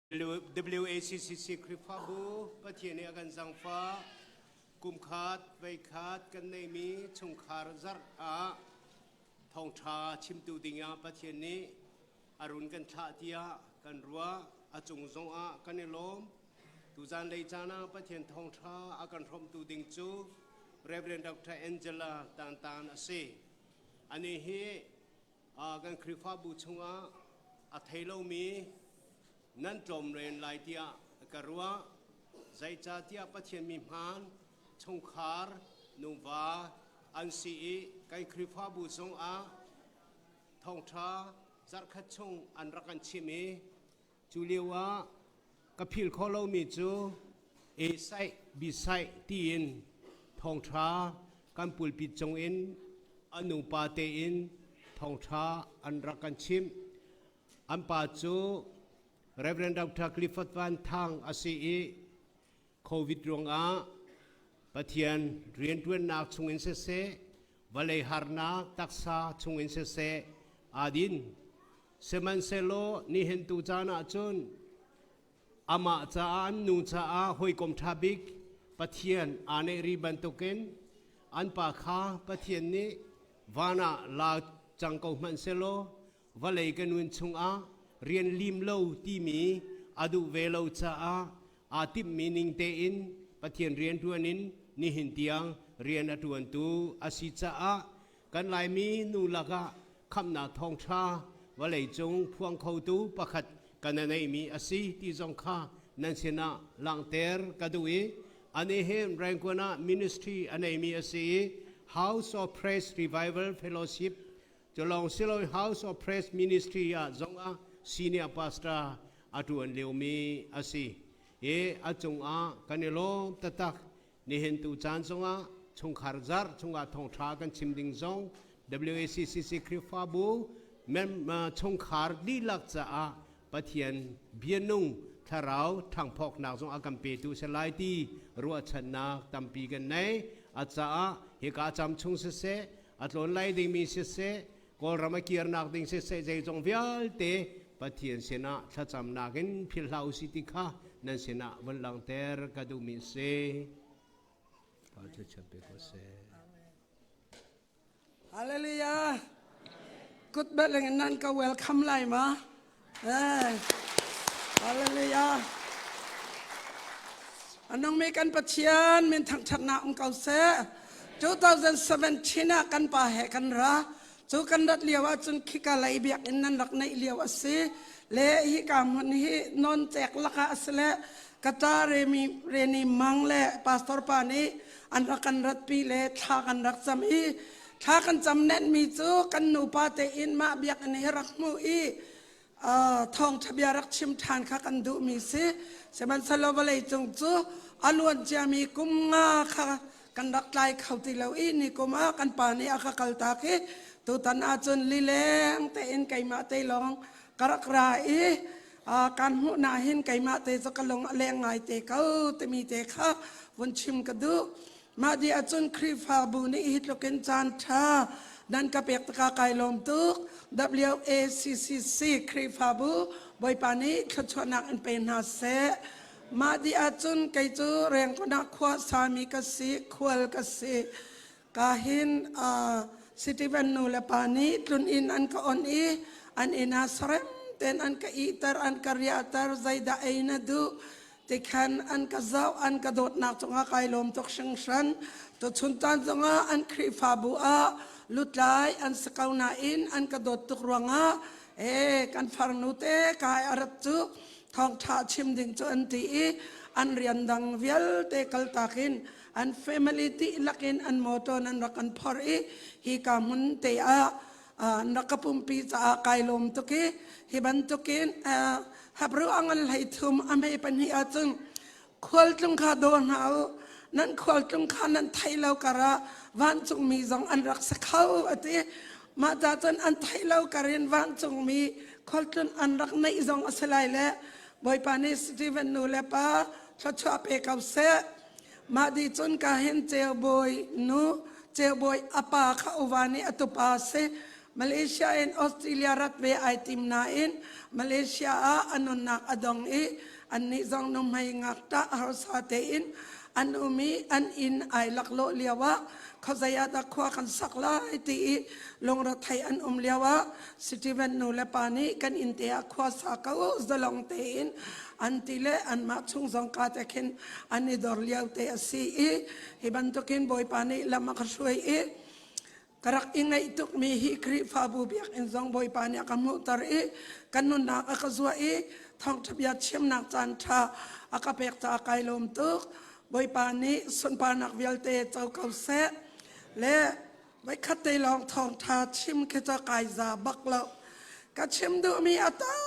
WACCC Khrihfabu Pathian nih a kan zangfah. Kumkhat veikhat kan neihmi chungkhar zarh ah thawngṭha chimtu dingah Pathian nih a run kan thlah tiah kan ruah. A cung zongah kan i lawm. Tuzan lei caan ah Pathian thawngṭha a kan hrawmtu ding cu Reverend Dr. Angela Tan Tan a si. Ani hi Kan Khrihfabu chungah a thei lomi nan tlawm len lai tiah ka ruah. Zeicahtiah Pathian mi hmaan chungkhar nuva an si i kan Khrihfabu zongah thawngṭha zarhkhat chung an rak kan chim i Cu lio ah ka philh khawh lomi cu A saih, B saih tiin thawngṭha kan pulpit cungin an nupa tein thawngṭha an rak kan chimh. An pa cu Reverend Dr. Clifford Van Thang a si i COVID ruangah Pathian rianṭuannak chungin siseh, vawlei harnak taksa chungin siseh aa din. Sihmanhsehlaw nihin tu caan ah cun amah caah an nu caah hawikom ṭha bik Pathian aa neih ri bantukin an pa kha Pathian nih van ah la cang ko hmanh sehlaw vawlei ka nun chungah rian lim lo timi a duh ve lo caah aa timhmi ning tein Pathian rian ṭuan in nihin tiang rian a ṭuantu a si caah kan Laimi nu lakah khamhnak thawngṭha vawleicung phuang khotu pakhat kan neimi a si ti zong kha nan sinah langhter ka duh i ani hi Rangoon ah ministry a neimi a si i House of Praise Revival Fellowship culawng siloin House of Praise Ministry ah zongah senior pastor a ṭuan liomi a si i a cungah kan i lawm taktak. Nihin tu caan zongah chungkhar zarh chungah thawngṭha kan chim ding zong WACCC Khrihfabu chungkhar dihlak caah Pathian bianung thlarau ṭhangphawknak zong a kan petu si lai ti ruahchannak tampi kan nei. A caah hika cam chung siseh, a tlawn lai dingmi siseh, Kawlram a kirnak ding siseh zeizong vialte Pathian sinah thlacamnak in philh hlah usih ti kha nan sinah vun langhter ka duhmi a si. Pa thluachuah pe ko seh. Hallelujah. Kut beleng in nan ka welcome lai ma? Eh. Hallelujah. Anong mi kan Pathian min thangthatnak um ko seh. 2017 ah kan pa he kan ra. Cu kan rat lio ahcun khika lei biakinn nan rak neih lio a si. Le hi ka hmun hi non cek laka a si le kata remi reni mang le pastor pa nih an rak kan ratpi le thla kan rak cam i thla kan cam nen mi cu kan nupa tein mah biakinn hi rak hmu i thawngṭha bia rak chim ṭhan kha kan duhmi si. Sihmanhsehlaw vawlei cung cu a luan ciami kum nga kha kan rak tlai kho ti lo i ni kum ah kan pa nih a ka kaltak i tutan ahcun lileng tein keimah te lawng ka rak ra i kan hmuh na hin keimah te cu ka lung a leng ngai te ko timi te kha vun chim ka duh. Mah dih ahcun Khrihfabu nih hi tluk in caan ṭha nan ka pek tikah kai lawm tuk. WACCC Khrihfabu Bawipa nih thluachuahnak in pe hna seh. Mah dih ahcun kei cu Rengkon ah khua sami ka si, khual ka si. Ka hin Stephen nu le pa nih tlun inn an ka on i an inn ah sarem ten an ka ihter, an ka riahter, zeidah ei na duh tikhan an ka zoh an ka dawtnak cungah kai lawm tuk hringhran. Tuchun caan zongah an Khrihfabu ah lutlai an si ko nain an ka dawt tuk ruangah e kan farnu te kai a rat cu thawngṭha chim ding cu an ti i an rian dang vialte kaltak in an family dihlak in an motor nan rak kan phor i hi ka hmun te ah an rak ka pumpi caah kai lawm tuk i hi bantukin Hebrew angan hlei thum a hme pahnih ahcun khualtlung kha daw hna u, nan khualtlung kha nan thei lo karah vancungmi zong an rak si kho a ti. Mah ca cun an theih lo karin vancungmi khualtlun an rak neih zong a si lai le Bawipa nih Stephen nu le pa thluachuah pe ko seh. Mah di cun ka hin ceubawi nu, ceubawi a pa kha uva nih a tupa si. Malaysia in Australia rat ve ai tim nain Malaysia ah a nunnak a dong i annih zong nuhmei ngakṭah harsa tein an um i an inn ai laklawh lio ah khuazei ah dah khua kan sak lai ti i lungrethei an um lio ah Steven nu le pa nih kan inn te ah khua sa ko zalong tein an ti le anmah chung zong ka te khin an i dor lio te a si i hi bantukin Bawipa nih lam a ka hruai i Ka rak i ngaih tukmi hi Khrihfabu biakinn zong Bawipa nih a ka hmuhter i ka nunnak a ka zuah i thawngṭha bia chimnak caan ṭha a ka pek caah kai lawm tuk. Bawipa nih sunparnak vialte co ko seh. Le voikhat te lawng thawngṭha chim khi cu kai za bak lo. Ka chim duhmi a tam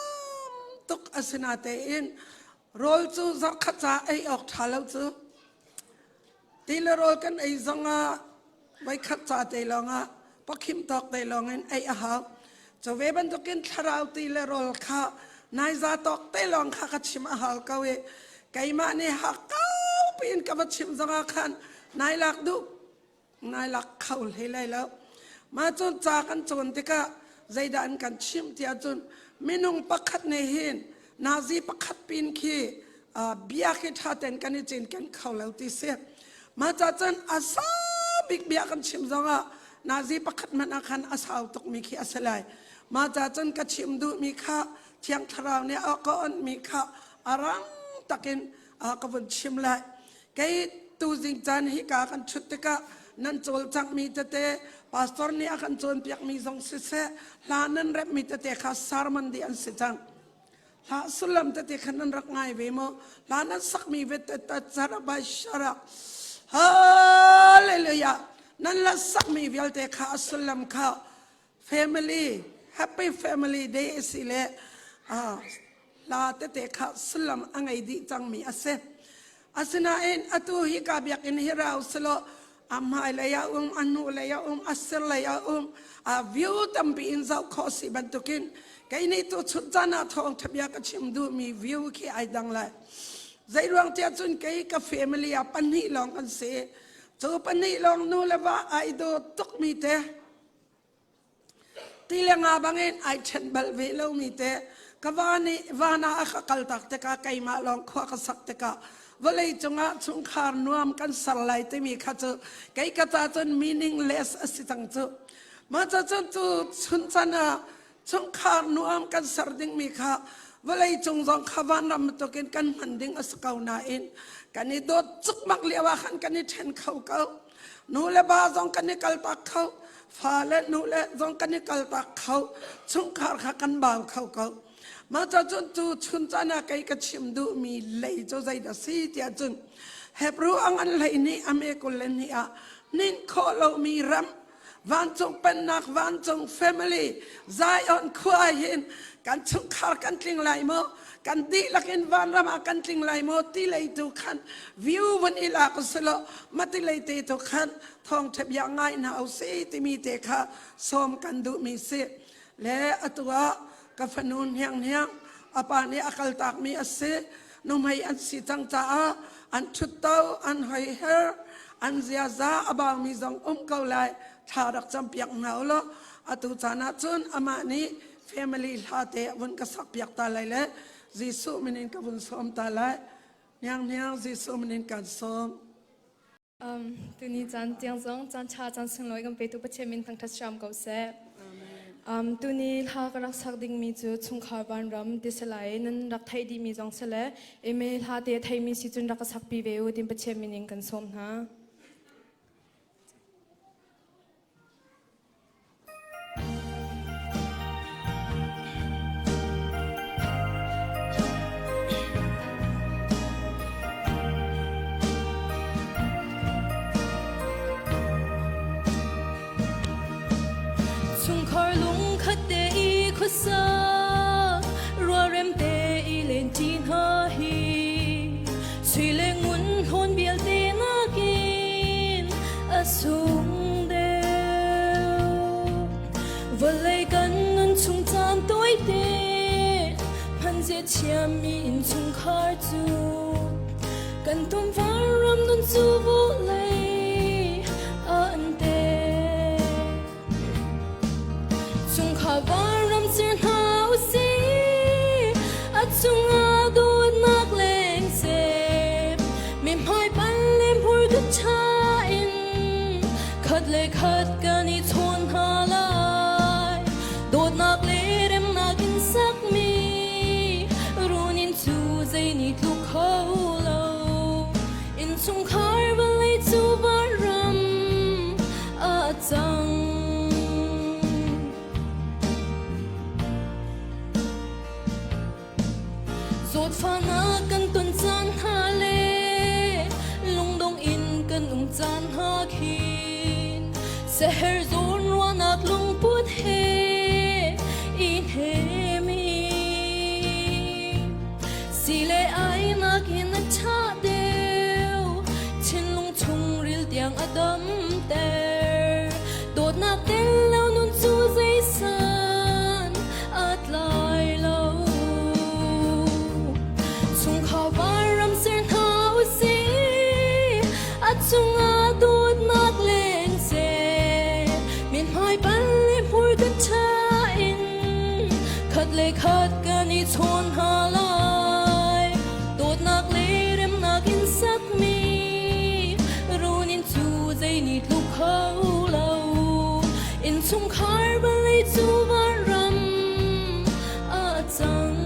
tuk asinatein rawl cu zarhkhat ca ei awk ṭha lo cu. Ti le rawl kan ei zongah voikhat ca te lawngah pakhim tawk te lawngin ei a hau. Cu ve bantukin thlarau ti le rawl kha naiza tawk te lawng kha ka chim a hau ko i keimah nih hakkau piin ka va chim zongah khan nai lak duh nai lak kho hlei lai lo. Mah cun ca kan cawn tikah zeidah an kan chimh tiah cun minung pakhat nih hin nazi pakhat pin khi bia khi ṭha tein kan i cinken kho lo ti si. Mah ca cun a sau bik bia kan chim zongah nazi pakhat hmanh ah khan a sau tukmi khi a si lai. Mah ca cun ka chim duhmi kha Thiang Thlarau nih a ka onhmi kha a rang takin ka vun chim lai. Kei tuzing caan hika kan ṭhut tikah nan cawlcanghmi tete pastor nih a kan cawnpiakmi zong siseh hla nan remhmi tete kha sermon dih an si cang. Hla sullam tete kha nan rak ngai ve maw? Hla nan sakmi ve tete bai shara. Hallelujah. Nan la sakmi vialte kha a sullam kha family happy family day a si le hla tete kha sullam a ngei dih cangmi a si. Asinain atu hi ka biakinn hi rau selaw a hmai lei ah um, a hnu lei ah um, a sir lei ah um, a view tampi in zoh khawh si bantukin kei nih tu chun caan ah thawngṭha bia ka chim duhmi view khi ai dang lai. Zei ruang tiah cun kei ka family ah pahnih lawng kan si. Cu pahnih lawng nu le va ai daw tukmi te Ti le nga bangin ai ṭhen bal ve lomi te ka va nih van ah a ka kaltak tikah keimah lawng khua ka sak tikah vawlei cungah chungkhar nuam kan ser lai timi kha cu kei ka ca cun meaningless a si cang cu. Mah ca cun cu chuncan ah chungkhar nuam kan ser dingmi kha vawlei cung zong kha vanram bantukin kan hman ding a si ko nain kan i dawt cukmak lio ah khan kan i ṭhen kho ko. Nu le ba zong kan i kaltak kho fa le nu le zong kan i kaltak kho chungkhar kha kan bau kho ko mah ca cun tu chun caan ah kei ka chim duhmi lei cu zeidah si tiah cun Hebrew ang an hlei nih ame kul le hnih ah nin khawh lomi ram vancung pennak vancung family Zion khua hin kan chungkhar kan tling lai maw kan dihlak in vanram ah kan tling lai maw ti lei tu khan view van i lak usilo mati lei te tu khan thawngtha bia ngai hna usi timi te kha sawm kan duhmi si le atu ah ka fanu hniang hniang apa nih a kaltak mi a si nuhmei an si cang caah an ṭhutto an hoiher an ziaza a baumi zong um ko lai thla rak campiak hna u law atu caan ah cun amah nih family hla te a vun ka sak piak ta lai le Jesuh min in ka vun sawm ta lai hniang hniang Jesuh min in kan sawm Tuni caan tiang zong caan ṭha caan sunglawi kan petu Pathian min thangṭhat hram ko seh. Tuni hla ka rak sak dingmi cu chungkhar vanram ti si lai nan rak theih dihmi zong si le email hla te a theimi si cun rak ka sakpi ve u tin Pathian min in kan sawm hna. Chungkhar lungkhat te i khuasa rualrem te i len ṭi hna hi sui le ngun hlawn vialte nakin a sung deuh. Vawlei kan nun chung caan tawite hmanzia thiammi innchungkhar cu kan tumvar ram nun cu vawlei an te. Mi hmai pan le hmur ka ṭha in khat le khat kan i chawn hna lai. Dawtnak le remnak in sakmi runin cu zei nih tluk kho lo. Innchungkhar vawlei cu vanram a cang. Zawtfahnak kan ton caan hna le lungdong in kan um caan hna khin seher zawn ruahnak lungput he i hnem in si le ai nakin a ṭha deuh thinlung chungril tiang a damter dawtnak tel lo nun cu zeisan a tlai lo. Chungkhar vanram ser hna usih, a chungah dawtnak leng seh. Mithmai pal le hmurka ṭha in khat le khat kan i chawn hna lai. Dawtnak le remnak in sakmi runin cu zei nih tluk kho lo. Innchungkhar vawlei cu vanram a cang.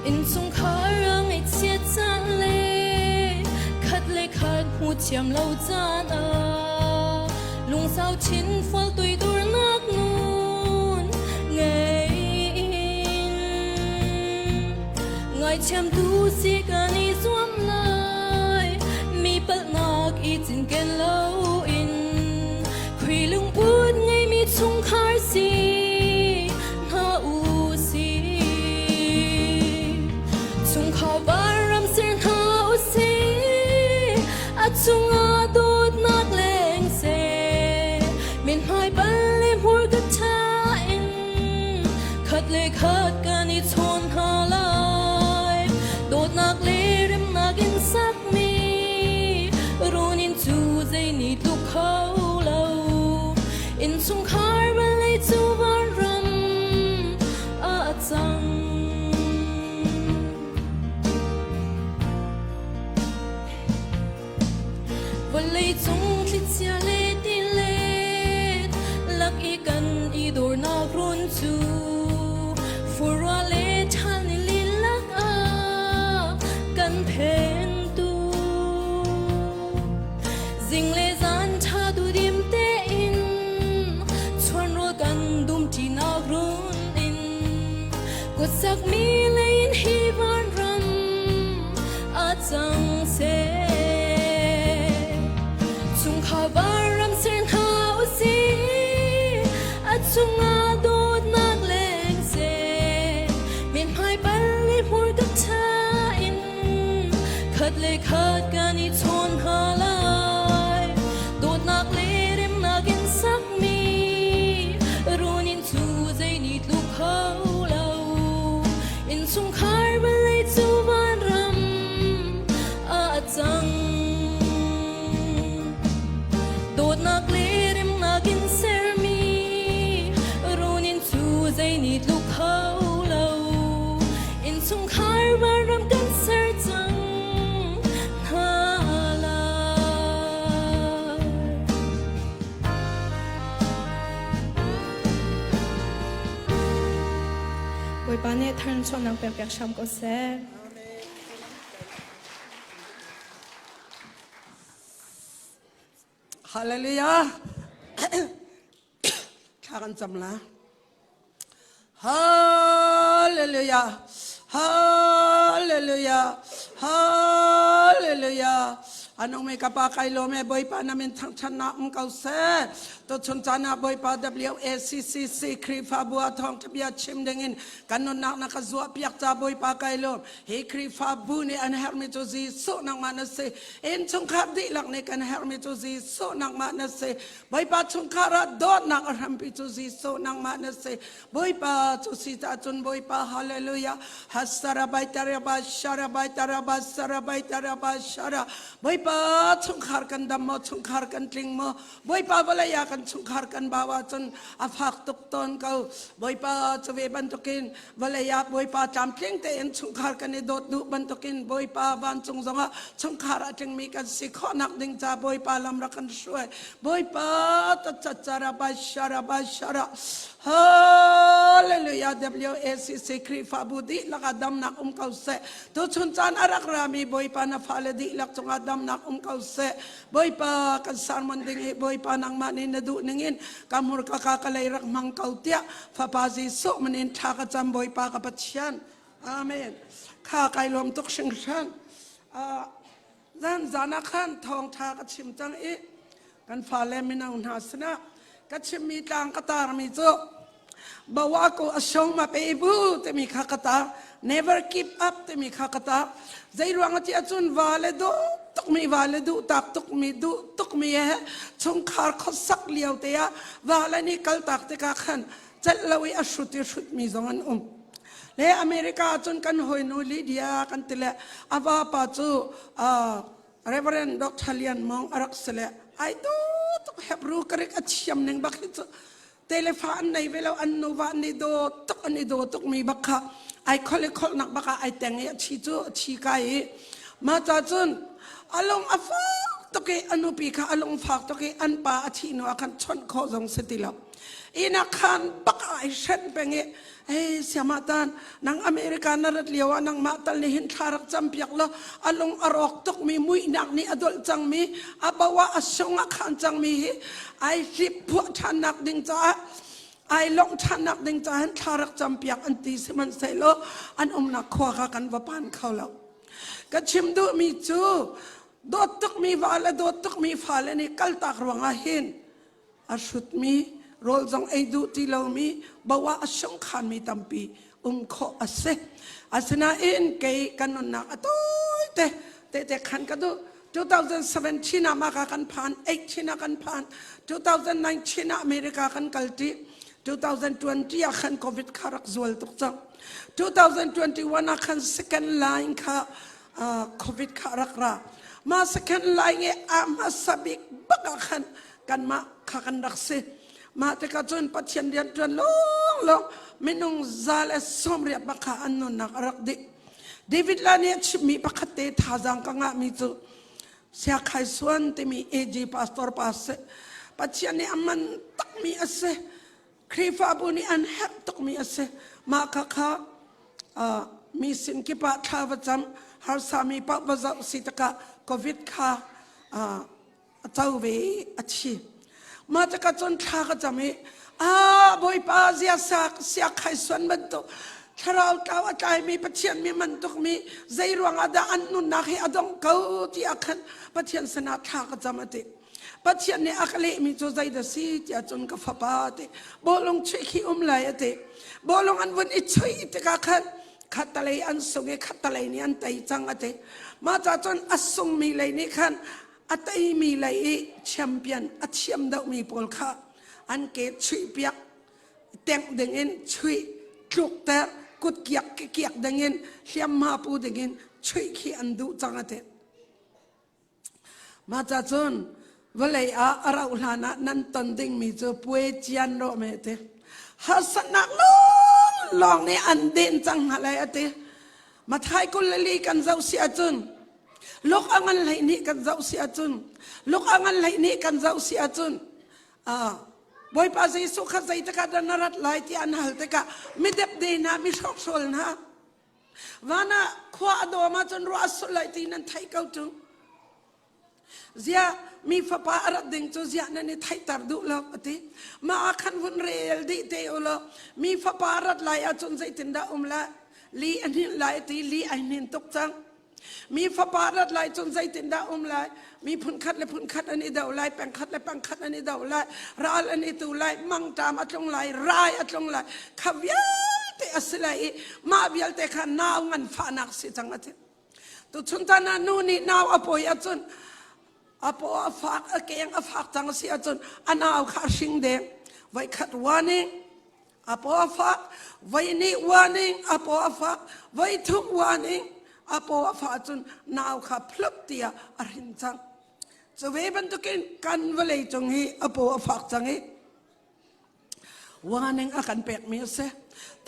Innchungkhar a ngaihchiat caan le khat le khat hmu thiam lo caan ah lungsau chin fual tuidurnak nun ngei in Ngaithiamtu si kan i zuam lai mi palhnak i cinken loin Khrih lungput ngeimi chungkhar si hna u sih. Chungkhar vanram ser hna u sih a chungah dawtnak leng seh mithmai pal le hmurka ṭha in Khat le khat kan i chawn hna lai. Dawtnak le remnak in sakmi runin cu zei nih tluk kho lo. Innchungkhar vawlei cu vanram a cang. Vawleicung thlichia le tilet lak i kan i dawrnak run cu furua le ṭhal ni lilak ah kan phentu. Zing le zan ṭha duhdim tein chuanrawl kan dumṭinak run in kutsak mi lei in hi vanram a cang seh. Chungkhar vanram ser hna usih, a chungah dawtnak leng seh. Mithmai pal le hmurka ṭha in khat le khat kan i chawn hna lai. Dawtnak le remnak in sakmi runin cu zei nih tluk kho lo. Innchungkhar vawlei cu vanram a cang. Dawtnak le remnak in sermi runin cu zei nih tluk kho lo. Innchungkhar vanram kan ser cang hna lai. Bawipa nih tharchuahnak pekpiak hram ko seh. Hallelujah. Thla kan cam la. Hallelujah. Hallelujah. Hallelujah. Anung ka pa kai lawm e Bawipa na min thangthatnak um ko seh. Tuchun caan ah Bawipa WACCC Khrihfabu ah thawngtha bia chim dingin kan nunnak na ka zuah piak ca Bawipa kai lawm. Hi Khrihfabu nih an herhmi cu Jesuh nangmah na si. Innchungkhar dihlak nih kan herhmi cu Jesuh nangmah na si. Bawipa chungkhar ah dawtnak a hrampi cu Jesuh nangmah na si. Bawipa cu si ca cun Bawipa hallelujah hasarabai taraba sharabai taraba sarabai taraba shara Bawipa chungkhar kan dam maw chungkhar kan tling maw Bawipa vawlei ah kan chungkhar kan bau ahcun a fak tuk tawn ko Bawipa cu ve bantukin vawlei ah Bawipa tlamtling tein chungkhar kan i dawt duh bantukin Bawipa vancung zongah chungkhar a tlingmi kan si khawhnak ding ca Bawipa lam rak kan hruai Bawipa ta cha cha ba shara ba shara Hallelujah WACC Khrihfabu dihlak ah damnak um ko seh. Tuchun caan a rak rami Bawipa na fale dihlak cungah damnak um ko seh. Bawipa kan sermon ding hi Bawipa nangmah nih na duh ningin ka hmurka ka ka lei rak hmang ko tiah Fapa Jesuh min in thla ka cam Bawipa ka Pathian. Amen. Kha kai lawm tuk hringhran. Uh, zan zan ah khan thawngtha ka chim cang i kan fale mino hna sinah ka chimmi tlang ka tarmi cu bawa ko asong ma pe bu timi kha ka tar never keep up timi kha ka tar zei ruang ti ahcun va le du tuk mi va le du tak tuk mi du tuk mi he chungkhar khosak lio te ah va le ni kal tak te ka khan celh lo i a hrut i hrut mi zong an um le America cun kan hawinu Lydia kan ti le a vapa cu Reverend Dr. Lian Mong a rak si le ai tu tuk Hebrew Greek a thiam ning bak hi cu telefa an nei ve lo an nuva an i do tuk an i do tuk mi bak kha ai khol i kholnak bak ah ai teng i a thi cu a thi kai i ma cha cun alung a fak tuk i a nupi kha alung fak tuk i an pa a thi nu ah khan chawnh khawh zong si ti lo ina khan bak ah ai hren peng i Hey, siama tan nang America na rat lio ah nangmah tal nih hin thla rak cam piak lo alung a rawk tuk mi muihnak nih a dolh cang mi a bo ah a sung a khan cang mi hi ai hlip phuah ṭhan nak ding caah ai longh ṭhan nak ding caah hin thla rak cam piak an ti sihmanhsehlaw an umnak khua kha kan va pan kho lo ka chim duh mi cu dawt tuk mi va le dawt tuk mi fale nih kaltak ruangah hin a hrutmi rawl zong ei duh ti lomi bo ah a sungkhanmi tampi um khawh a si asinain kei kan nunnak a tawite tehte khan ka duh 2017 ah maka kan phan 18 ah kan phan 2019 ah America kan kal ti 2020 ah khan covid kha rak zual tuk cang 2021 ah khan second line kha covid kha rak ra ma second line i a hmasa bik bak ah khan kanmah kha kan rak si mah tikah cun Pathian rian ṭuan lawnglawng minung 180 bak kha an nunnak a rak dih David la nih a chimmi pakhat te thazaang ka ngahmi cu Siakhai Suan timi AG pastor pa si Pathian nih a man takmi a si Khrihfabu nih an herh tukmi a si mah kha kha mi sin kip ah thla va cam harsami paoh va zoh si tikah COVID kha a co ve i a thi mah tikah cun thla ka cam i a bawipa zia sak siakhai suan bantuk thlarau tlau a tlaimi pathian mi bantuk mi zei ruangah dah an nunnak hi a dong ko ti ah khan pathian sinah thla ka cam a ti pathian nih a ka lehmi cu zei dah si tiah cun ka fapa ti bawlung chuih khi um lai a ti bawlung an vun i chuih tikah khan khattalei an sung i khattalei nih an tei cang a ti mah ca cun a sungmi lei nih khan a teimi lei i champion a thiam deuhmi pawl kha an ke chuih piak tengh dingin chuih tlukter kut kiak ke kiak dingin hliamhma pu dingin chuih khi an duh cang a ti mah ca cun vawlei ah a rauh hlan ah nan ton dingmi cu puai cian rawh me ti harsatnak lawng lawng nih an den cang hna lai a ti Mathai 24 kan zoh si ahcun Luk a ngan 12 kan zoh si ahcun luk a ngan 12 kan zoh si ahcun Bawipa Jesuh kha zeitikah dah na rat lai ti an hal tikah midepde hna mi hrokhrawl hna van ah khua a dawm ahcun ruah a sul lai ti nan theih ko ṭung ziah mi fapa a rat ding cu ziah nan i theihter duh lo a ti mah ah khan vun rel dih te u law mi fapa a rat lai ahcun zeitindah um lai li a hninh lai ti li ai hnin tuk cang. Mi fapa rat lai cun zeitindah um lai? Mi phunkhat le phunkhat an i do lai, pengkhat le pengkhat an i do lai, ral an i tu lai, mangṭam a tlung lai, rai a tlung lai. Kha vialte a si lai i mah vialte kha nau nganfahnak si cang a ti. Tuchun tan ah nu nih nau a pawi ahcun a paw a fak, a keng a fak cang a si ahcun a nau kha a hring deng. Voikhat warning, a paw a fak voi nih warning a paw a fak voi thum warning a paw a fah cun nau kha phlup tiah a hrin cang cu ve bantukin kan vawlei cung hi a paw a fak cang i warning a kan pekmi a si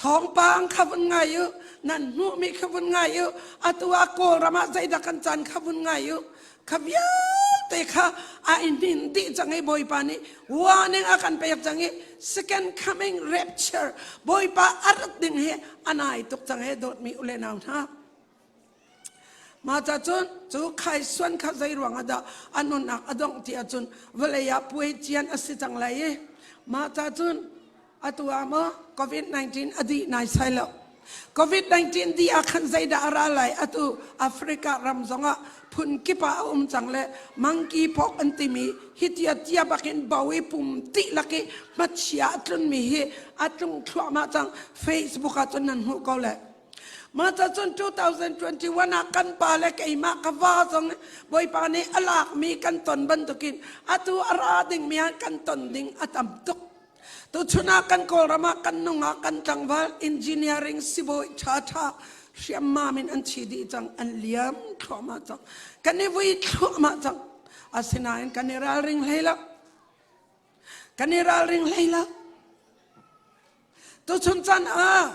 thawngpang kha vun ngai u nan hmuhmi kha vun ngai u atu ah kawlram ah zeidah kan caan kha vun ngai u Kha vialte kha a i hnin dih cang i Bawipa nih warning a kan pek cang i second coming rapture Bawipa a rat ding hi a nai tuk cang he dawtmi u le nau hna. Mah ca cun cu khaisuan kha zei ruang ah dah a nunnak a dongh ti ahcun vawlei ah puai cian a si cang lai i mah ca cun Atu ah maw COVID-19 a dih naisai lo. COVID-19 dih ah khan zeidah a ra lai? Atu Africa ram zongah phun kip ah a um cang le monkey pox an timi hi tia tia bakin bo i pum ti lak i hmachia a tlunmi hi a tlung thluahmah cang. Facebook ah cun nan hmuh ko le. Mah ca cun 2021 ah kan pa le keimah ka va zong Bawipa nih a lakmi kan ton bantukin atu a ra dingmi ah kan ton ding a tam tuk. Tuchun ah kan Kawlram ah kan nungak kan tlangval engineering sibawi ṭhaṭha hriammam in an thi dih cang an liam thluahmah cang kan i vui thluahmah cang asinain kan i ralring hlei lo kan i ralring hlei lo tuchun caan ah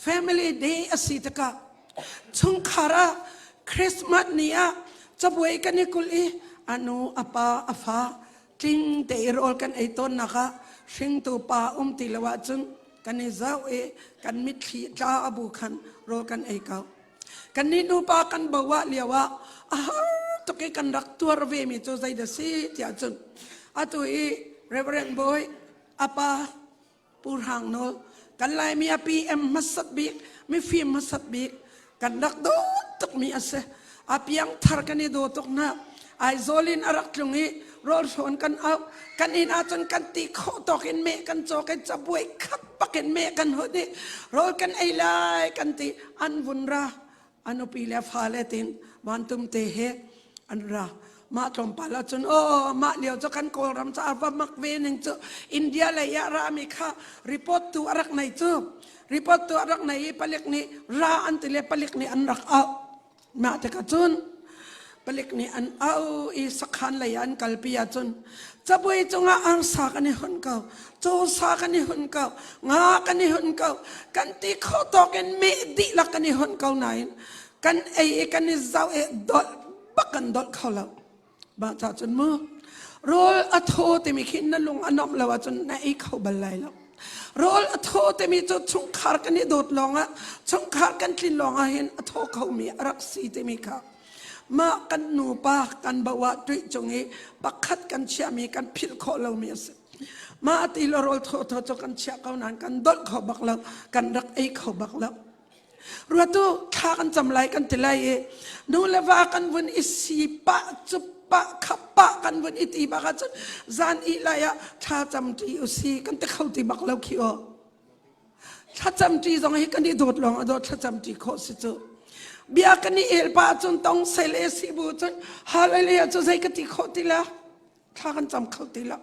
Family Day a si tikah chungkhar ah Christmas ni ah cabuai kan i kulh i a nu a pa a fa tling te i rawl kan ei tawnnak ah hringtu pa um ti lo ahcun kan i zoh i kan mitthli tla a bu khan rawl kan ei ko. Kannih nupa kan bo ah lio ah a har tuk i kan rak tuar ve mi cu zeidah si tiah cun atu i Reverend Bawi a pa Pu Hrang Nawl, kan Laimi a PM hmasat bik, mifim hmasat bik, kan rak dawt tukmi a si. A piang thar kan i daw tuk hna. Aizawl in a rak tlung i rawl hrawn kan auh. Kan inn ahcun kan ti khawh tawk in meh kan cawk i cabuai khat bak in meh kan hut i rawl kan ei lai kan ti. An vun ra. A nupi le fale tin vantum te he an ra mah tlawmpal ahcun aw mah lio cu kan kawlram ca va mak ve ning cu India lei ah rami kha report tu a rak nei cu report tu a rak nei i palik nih ra an ti le palik nih an rak auh mah tikah cun palik nih an au i sakhan lei ah an kalpi ahcun cabuai cungah arsa kan i hun ko cawsa kan i hun ko nga kan i hun ko kan ti kho tawk in meh dihlak kan i hun ko nain kan ei i kan i zoh i dolh bak kan dolh kho lo mah ca cun mu rawl a thaw timi khi na lung a nuamh lo ahcun na ei kho bal lai lo rawl a thaw timi cu chungkhar kan i dawt lawngah chungkhar kan tlin lawngah hin a thaw khomi a rak si timi kha mah kan nupa kan bo ah tuih cung i pakhat kan chiahmi kan philh khawh lomi a si mah ti le rawl thaw thaw cu kan chiah ko nain kan dolh kho bak lo kan rak ei kho bak lo Ruatu thla kan cam lai kan ti lai i nu le va kan vun i si pah cu pah khap pah kan vun i ti bak ahcun zan ih lai ah thla cam ṭi u si kan ti kho ti bak lo khi aw. Thlacam ṭi zong hi kan i dawt lawng a dawt thlacam ṭi khawh si cu. Bia kan i el pah cun tong sel e si bu cun hallelujah cu zei ka ti khawh ti la. Thla kan cam kho ti lo.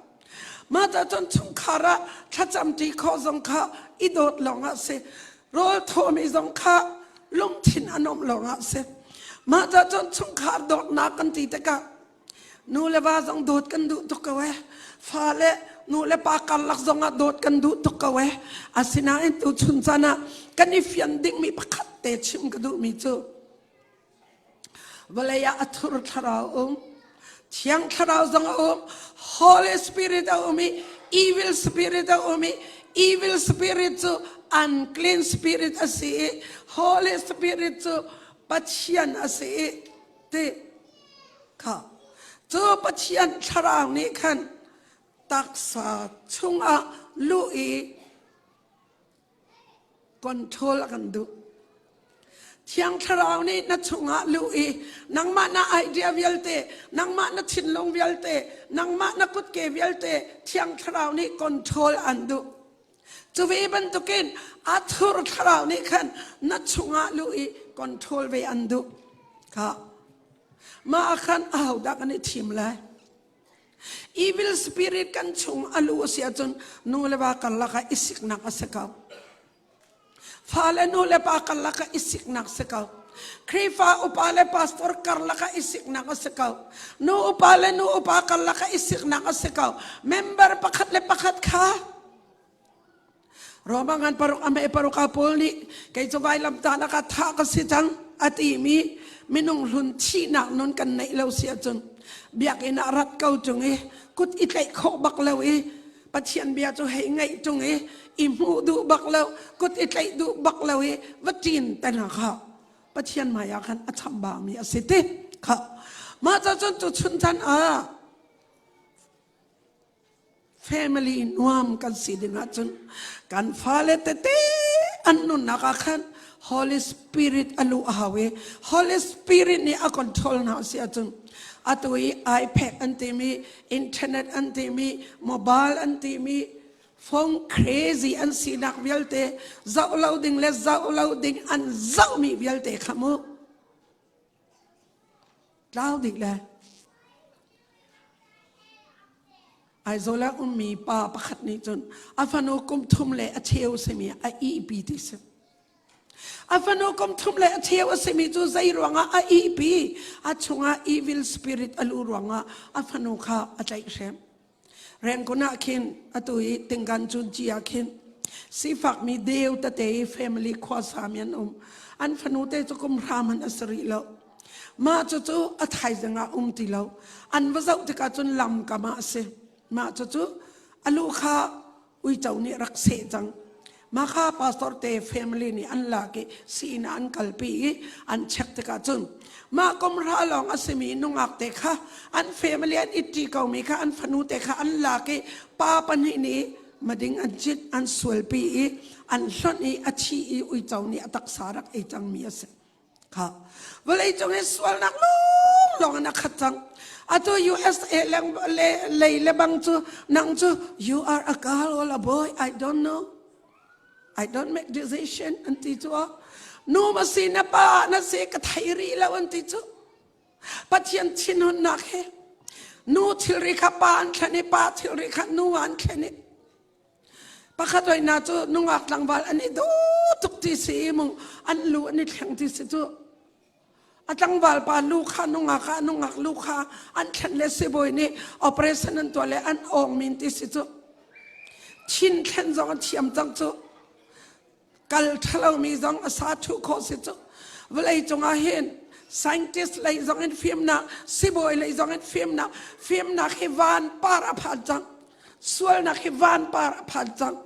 Mah ca cun chungkhar ah thlacam ṭi khawh zong kha i dawt lawng ah si. Rawl thawmi zong kha lungthin a nuamh lawng ah si. Mah ca cun chungkhar dawtnak kan ti tikah nu le va zong dawt kan duh tuk ko eh. Fale nu le pa karlak zong ah dawt kan duh tuk ko eh. Asinain tuchun caan ah kan i fian dingmi pakhat te chim ka duhmi cu Vawlei ah a thur thlarau um. Thiang thlarau zong a um. Holy Spirit a um i evil spirit a um i evil spirit cu unclean spirit a si i Holy Spirit cu Pathian a si i ti kha cu Pathian thlarau nih khan taksa chungah luh i control a kan duh. Thiang Thlarau nih na chungah luh i nangmah na idea vialte, nangmah na thinlung vialte, nangmah na kutke vialte Thiang Thlarau nih control an duh. Cu ve bantukin a thur thlarau nih khan na chungah luh i control ve an duh. Kha mah ah khan ahodah kan i thim lai? Evil spirit kan chung a luh a si ahcun nu le va karlak ah i siknak a si ko. Fale nu le pa karlak ah i siknak si ko. Khrihfa upa le pastor karlak ah i siknak a si ko. Nu upa le nu upa karlak ah i siknak a si ko. Member pakhat le pakhat kha Roma ngan paruk a me paruk a Paul nih kei cu vailamtah ah thah ka si cang a timi minung hlun thihnak nun kan neih lo si ahcun biakinn ah rat ko tung i kut i tlaih khawh bak lo i Pathian bia cu hei ngaih tung i i hmuh duh bak lo kut i tlaih duh bak lo i va ṭin te hna kha Pathian hmai ah khan a chambau mi a si ti kha mah ca cun tu chun chan ah family nuam kan si ding ahcun kan fale tete an nunnak ah khan Holy Spirit a luh a hau i Holy Spirit nih a control hna si ahcun atu i iPad an timi internet an timi mobile an timi phone crazy an sinak vialte zoh lo ding le zoh lo ding an zohmi vialte kha mu tlau dih le Aizawl ah ummi pa pakhat nih cun a fanu kum thum le a cheu simi a ihpi ti si. A fanu kum thum le a cheu a simi cu zei ruangah a ihpi? A chungah evil spirit a luh ruangah a fanu kha a tlaihhrem. Rangoon ah khin atu i Tinggan Cunci ah khin sifakmi deu tete i family khuasami an um. An fanu te cu kum hra hmanh a si rih lo. Mah cucu a thaizing ah um ti lo. An va zoh tikah cun lam kam ah a si. Mah cucu a lu kha uico nih rak seh cang. Mah kha pastor te family nih an lak i sii ah an kalpi i an check tikah cun mah kum hra lawng a simi nungak te kha an family an itti komi kha an fanu te kha an lak i pa pahnih nih mading an cit an sualpi i an hlonh i a thi i uico nih a taksa rak ei cangmi a si. Kha vawlei cung i sualnak lawnglawng in a khat cang. Atu USA leng le lei le bang cu nang cu you are a girl or a boy I don't know. I don't make decision an ti cu nu ma si na pa na si ka thei rih lo an ti cu. Pathian thinhunnak he nu thilri kha pa an thlen i pa thilri kha nu an thlen i Pakhat oi na cu nungak tlangval an i duh tuk ti si i mung an lu an i thleng ti si cu a tlangval pa lu kha nungak ah nungak lu kha an thlen le sibawi nih operation an tuah le an awng min ti si cu thin thlen zong an thiam cang cu kal ṭhalomi zong a sa thuh khawh si cu vawlei cungah hin scientist lei zong in fimnak sibawi lei zong in fimnak fimnak hi van par a phan cang sualnak hi van par a phan cang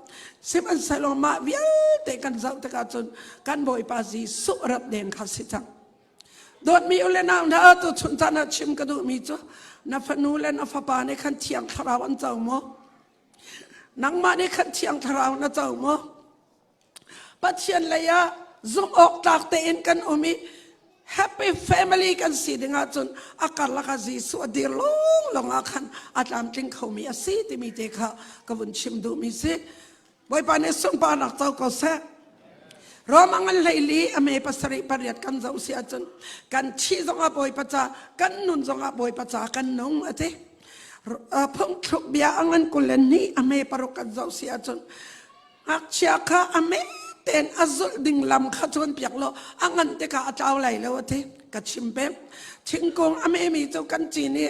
sihmanhsehlaw mah vialte kan zoh tikah cun kan Bawipa Jesuh rat deng kha si cang dawtmi u le nau hna tu chun caan ah chim ka duhmi cu na fanu le na fapa nih khan thiang thlarau an co maw Nangmah nih khan Thiang Thlarau na co maw? Pathian lei ah zumh awk tlak tein kan um i happy family kan si ding ahcun a karlak ah Jesuh a dir lawnglawng ah khan a tlamtling khomi a si timi te kha ka vun chim duhmi si. Bawipa nih sunparnak co ko seh. Roma ngan hleili a me pasarih pariat kan zoh si ahcun kan thih zongah Bawipa ca kan nun zongah Bawipa ca kan nung a ti. Phungthluk bia a ngan 22 a me paruk kan zoh si ahcun ngakchia kha a me tein a zulh ding lam kha cawnpiak law a ngan tikah a tlau lai lo a ti. Ka chim peng. Thingkung a memi cu kan cin i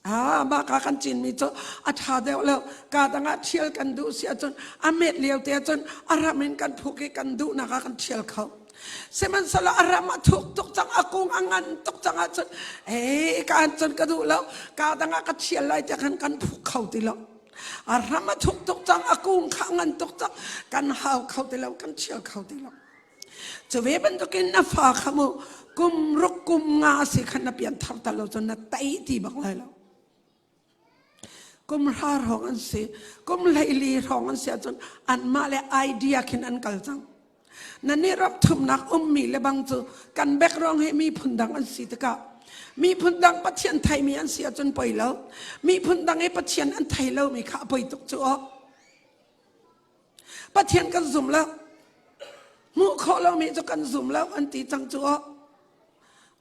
Ah, mah ka kan cinmi cu a ṭha deuh lo. Ka dang ah ṭhial kan duh si ahcun a met lio te ahcun a ram in kan phuk i kan duhnak ah kan ṭhial kho. Sihmanhsehlaw a ram a thuk tuk cang, a kung a ngan tuk cang ahcun ei ka an cun ka duh lo. Ka dang ah ka ṭhial lai tiah khan kan phuk kho ti lo. A ram a thuk tuk cang, a kung kha a ngan tuk cang, kan hau kho ti lo, kan ṭhial kho ti lo. Cu ve bantukin na fa kha mu kum ruk kum nga si khan na pian thar tal lo cun na tei ti bak lai lo. Kum hra hrawng an si, kum 14 hrawng an si ahcun anmah le idea khin an kal cang. Nan nih ram thumnak ummi le bang cu kan background hi miphun dang an si tikah miphun dang Pathian theimi an si ahcun poi lo. Miphun dang i Pathian an thei lomi kha a poi tuk cu aw. Pathian kan zum lo. Hmuh khawh lomi cu kan zum lo an ti cang cu aw.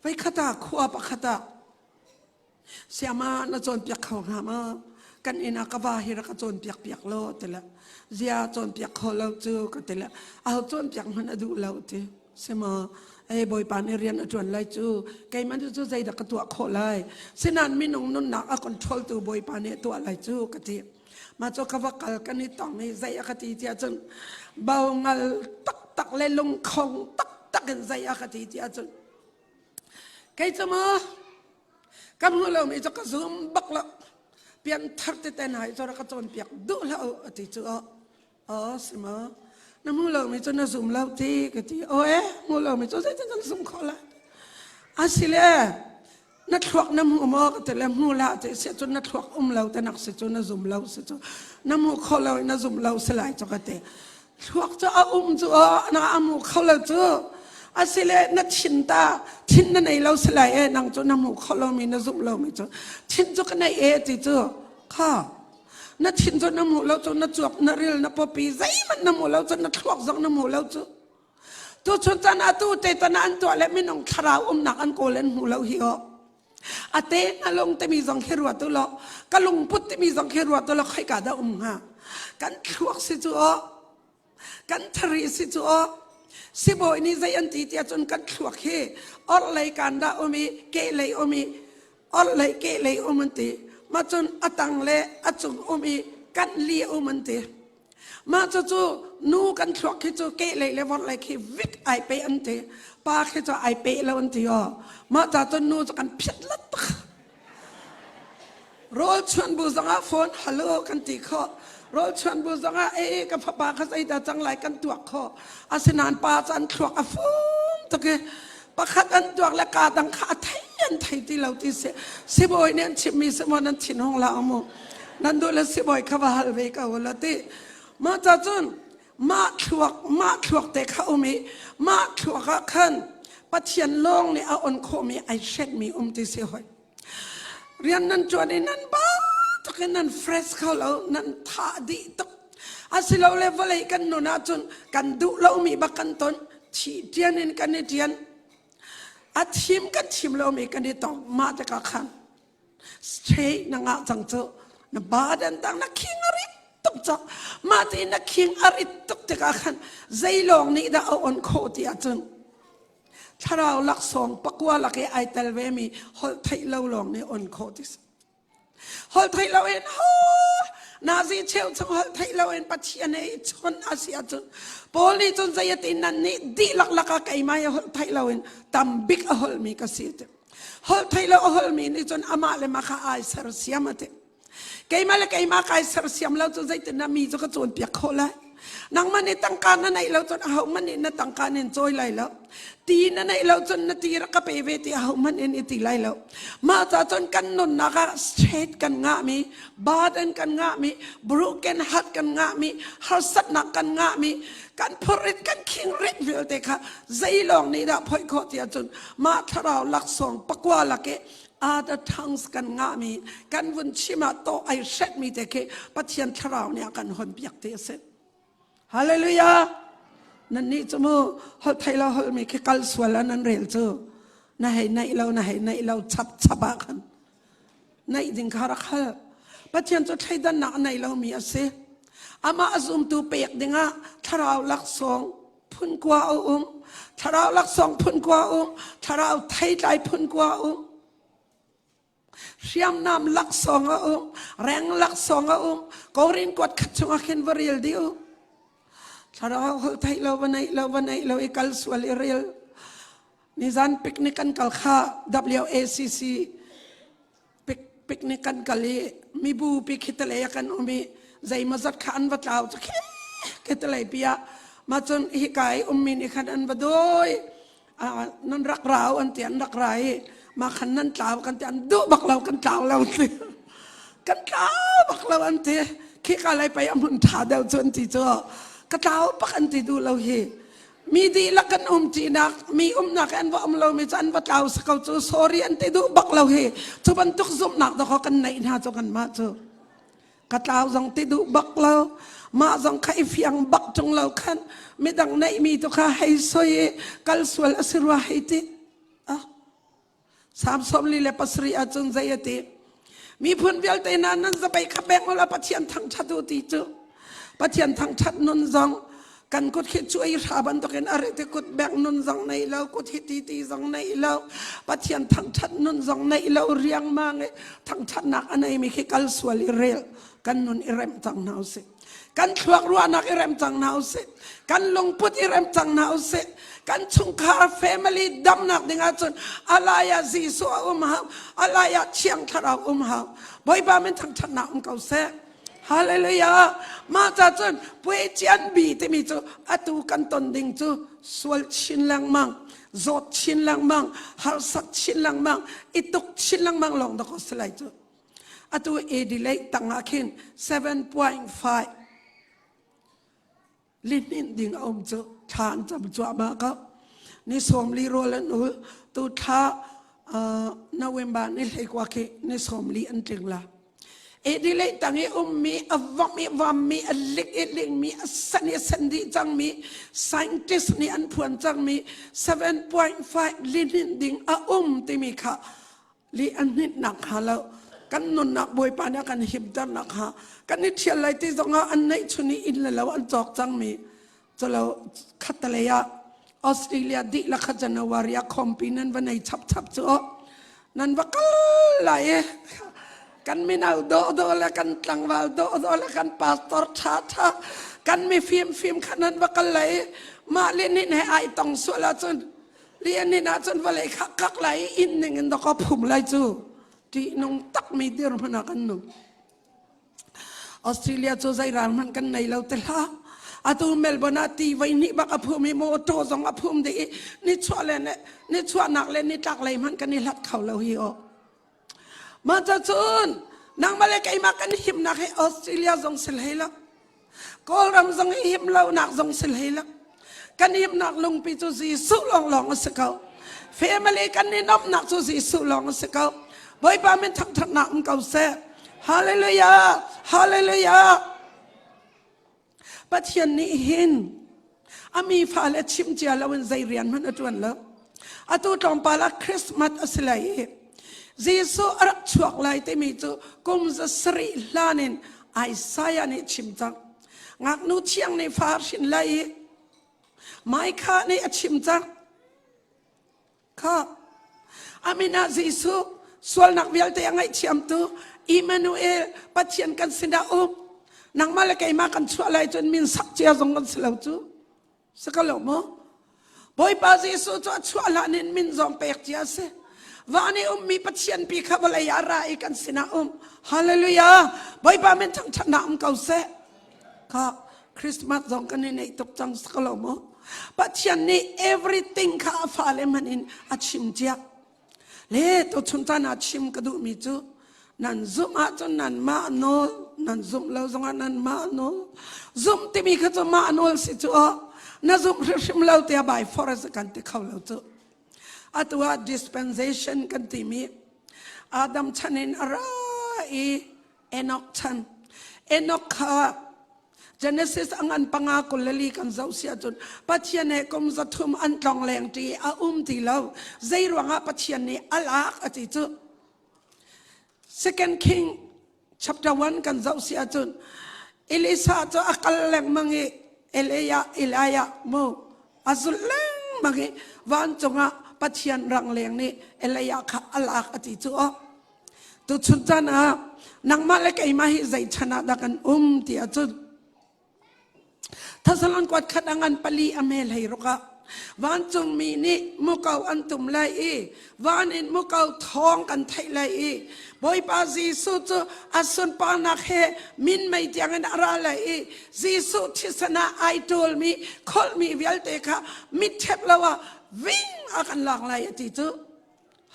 Voikhat ah khua pakhat ah Siama na cawnpiak kho hnga maw? Kan inn ah ka va hi rak ka cawnpiak piak law ti le zia cawnpiak kho lo cu ka ti le aho cawnpiak hmanh a duh lo ti sima ei bawipa nih rian a ṭuan lai cu keimah cu zeidah ka tuah khawh lai sinan minung nunnak a control tu bawipa nih a tuah lai cu ka ti mah cu ka va kal kan i tong i zei a ka ti tiah cun bo ngal taktak le lungkhong taktak in zei a ka ti tiah cun Kei cu maw ka hmuh lomi cu ka zum bak lo. Pianthar tete hna hi cu rak ka cawnpiak duh hlah u a ti cu aw. Aw si maw? Na hmuh lomi cu na zum lo ti ka ti. Aw eh hmuh lomi cu zeitin kan zum khawh lai? Asile na thluak na hmu maw ka ti le hmu hlah ti si cun na thluak um lo te nak si cu na zum lo si cu na hmu kho lo na zum lo si lai cu ka ti. Thluak cu a um cu aw na a mu kho lo cu asile na thin ta thin na nei lo silai e nang cu na mu kho lo mi na zumh lo mi cu thin cu ka nei e ti cu kha na thin cu na mu lo cu na cuak na ril na popi zeihmanh na mu lo cu na thluak zong na mu lo cu tu chun chan atu te tan an tuah le minung thlarau umnak an kawl an hmu lo hi o a te na lung timi zong khi ruat u law ka lungput timi zong khi ruat u law khoika dah um hnga kan thluak si cu aw kan thari si cu aw sibawi nih zei an ti tiah cun kan thluak hi orhlei kan dah um i kehlei um i orhlei kehlei um an ti mah cun a tang le a cung um i kan li um an ti Mah cucu nu kan thluak khi cu kehlei le vorhlei khi vik ai pe an ti. Pa khi cu ai pe lo an ti aw. Mah ca cun nu cu kan phiat lat tak. Rawl chuan bu zongah phone hello kan ti khawh. Rawl chuan bu zongah e ka fapa kha zeidah cang lai kan tuak khawh. Asinain pa cu an thluak a fum tuk i pakhat an tuak le ka dang kha a thei an thei ti lo ti si. Sibawi nih an chimmi si maw nan thin hung la mu. Nan duh le sibawi kha va hal ve ko la ti. Mah ca cun mah thluak mah thluak te kha um i mah thluak ah khan Pathian lawng nih a on khawhmi ai hretmi um ti si hoi. Rian nan ṭuan i nan ba tuk in nan fresh kho lo nan tha dih tuk. Asilole vawlei kan nun ahcun kan duh lomi bak kan ton thi ṭian in kan i ṭian. A thim kan thim lomi kan i tong mah tikah khan straight na ngah cang cu na badan tang na khing a rit tuk cang mah ti na khing a rit tuk tikah khan zeilawng nih dah a on khawh ti ahcun thlarau laksawng pakua lak i ai tel ve mi holh theih lo lawng nih on khawh ti si holh theih lo in ho nazi cheu chung holh theih lo in pathian he i chawnh a si ahcun Paul nih cun zei a ti nan nih dihlak lakah keimah hi holh theih lo in tam bik a holhmi ka si ti holh theih lo a holhmi nih cun amah le mah kha ai sersiam a ti keimah le keimah kai sersiam lo cu zeitin dah mi cu ka cawnpiak khawh lai nangmah nih tangka na neih lo cun ahohmanh nih na tangka nin cawi lai lo ti na neih lo cun na ti rak ka pe ve ti ahohmanh in i ti lai lo mah ca cun kan nunnak ah straight kan ngahmi burden kan ngahmi broken heart kan ngahmi harsatnak kan ngahmi kan phurrit kan khing rit vialte kha zeilawng nih dah phoih khawh ti ahcun mah thlarau laksawng pakua lak i other tongues kan ngahmi kan vun chim ah tawh ai hretmi te khi Pathian thlarau nih a kan hon piak ti a si. Hallelujah! Nan nih cu mu holh thei lo holh mi khi kal sual ah nan rel cu na hei naih lo na hei naih lo chap chap ah khan naih ding kha rak hal. Pathian cu thleidannak a nei lomi a si. Amah a zumtu pek dingah thlarau laksawng phun kua a um. Thlarau laksawng phun kua a um. Thlarau theitlai phun kua a um. Hriamnam laksawng a um. Reng laksawng a um. Korin kuat khat chungah khin va rel dih u. Thlarau holh theih lo va neih lo va neih lo i kal sual i rel. Nizan picnic kan kal kha WACC picnic kan kal i mibu pi khitalei ah kan um i zeimawzat kha an va tlau cu khi khitalei pi ah mah cun hika i ummi nih khan an va dawi nan rak rau an ti an rak ra i mah khan nan tlau kan ti an duh bak lo kan tlau lo ti kan tlau bak lo an ti khika lei pei a hmun ṭha deuh cu an ti cu ka tlau bak an ti duh lo hi. Mi dihlak kan um ṭinak, mi umnak an va um lomi cu an va tlau si ko cu. Sorry an ti duh bak lo hi. Cu bantuk zumhnak dawkaw kan neih hna cu kanmah cu. Ka tlau zong ti duh bak lo. Mah zong kha i fiang bak ṭung lo khan midang neihmi tu kha hei soi i kal sual a si rua hei ti. Ah. Salm 47 ahcun zei a ti? Miphun vialte hna nan zapei kha pek ula Pathian thangṭhat u ti cu. Pathian thangṭhat nun zong kan kut khi cuai hra bantukin a rit i kut bek nun zong nei lo, kut hi ti ti zong nei lo, Pathian thangṭhat nun zong nei lo riangmang i thangṭhatnak a neimi khi kal sual i rel kan nun i remh cang hna usih. Kan thluak ruahnak i rem cang hna usih. Kan lungput i rem cang hna usih. Kan chungkhar family damnak ding ahcun alai ah Jesuh a um hau, alai ah Thiang Thlarau um hau. Bawipa min thangṭhatnak um ko seh. Hallelujah. Mah ca cun puai cian bi timi cu atu kan ton ding cu sual chin lengmang, zawt chin lengmang, harsat chin lengmang, i tuk chin lengmang lawng dawk si lai cu. Atu Adelaide tang ah khin 7.5 lihninh ding a um cu thla an cam cuahmah ko. Ni sawmli rawl an ul. Tu thla uh, November ni hleikua khi ni sawmli an tling la. Adelaide tang i ummi a vom i vammi a lik i lingmi a san i a san dih cangmi scientist nih an phuan cangmi 7.5 lihninh ding a um timi kha li an hninh nakhnga lo kan nunnak Bawipa nih a kan himter nakhnga kan i ṭhial lai ti zongah an neihchun i inn le lo an cawk cangmi culo khattelei ah Australia dihlak kha January ah khawmpi nan va nei chapchap cu nan va kal lai i kan mino dawhdawh le kan tlangval dawhdawh le kan pastor ṭha ṭha kan mifim fim kha nan va kal lai i mah le nin he ai tong sual ahcun Lian nin ahcun vawlei kha kak lai i inn ning in dawkaw phum lai cu ṭihnung takmi dirhmun ah kan nung. Australia cu zei ral hmanh kan nei lo te hlah. Atu Melbourne ah ti voi hnih bak a phum i motor zong a phum dih i nichuah le nichuahnak le nitlak lei hmanh kan i hlat kho lo hi aw. Mah cun nangmah le keimah kan himnak hi Australia zong si hlei lo. Kawlram zong i him lonak zong si hlei lo. Kan himnak lungpi cu Jesuh lawnglawng a si ko. Family kan i nuamhnak cu Jesuh lawng a si ko. Bawipa min thangṭhatnak um ko seh. Hallelujah! Hallelujah! Pathian nih hin a mi fale chim cia loin zei rian hmanh a ṭuan lo. Atu tlawmpal ah Christmas a si lai i Jesuh a rak chuak lai timi cu kum za sarih hlan in Isaiah nih chim cang. Ngaknu thiang nih fa hrin lai i Micah nih a chim cang. Kha a min ah Jesuh sualnak vialte a ngaihthiamtu Emmanuel Pathian kan sinah um. Nangmah le keimah kan chuah lai cun min sak cia zong kan si lo cu. Si ko lo maw? Bawipa Jesuh cu a chuah hlan in min zong pek cia a si. Van i ummi Pathian pi kha vawlei ah ra i kan sinah um. Hallelujah! Bawipa min thangṭhatnak um ko seh. Kha Christmas zong kan i neih tuk cang si ko lo maw? Pathian nih everything kha a fale hmanh in a chim cia. Le tuchun caan ah chim ka duhmi cu nan zumh ahcun nanmah nawl nan zumh lo zongah nanmah nawl zumh timi kha cu mah nawl si cu aw na zumh hrimhrim lo tiah by force kan ti kho lo cu atu ah dispensation kan timi Adam chan in a ra i Enoch chan Enoch kha Genesis a ngan panga 24 kan zoh si ahcun Pathian he kum 300 an tlong leng ṭi a um ti lo. Zei ruangah Pathian nih a lak a ti cu. Second King chapter 1 kan zoh si ahcun Elisa cu a kal lengmang i Elijah Elijah mu a zulh lengmang i vancung ah Pathian rangleng nih Elijah kha a lak a ti cu aw. Tuchun caan ah nangmah le keimah hi zei chan ah dah kan um ti ahcun Thessalon kuat khat a ngan pali a mel hei ruk ah vancungmi nih muko an tum lai i van in muko thawng kan theih lai i Bawipa Jesuh cu a sunparnak he minmei tiangin a ra lai i Jesuh thisen ah ai ṭawlmi kholhmi vialte kha mitṭhep lo ah ving a kan lak lai a ti cu.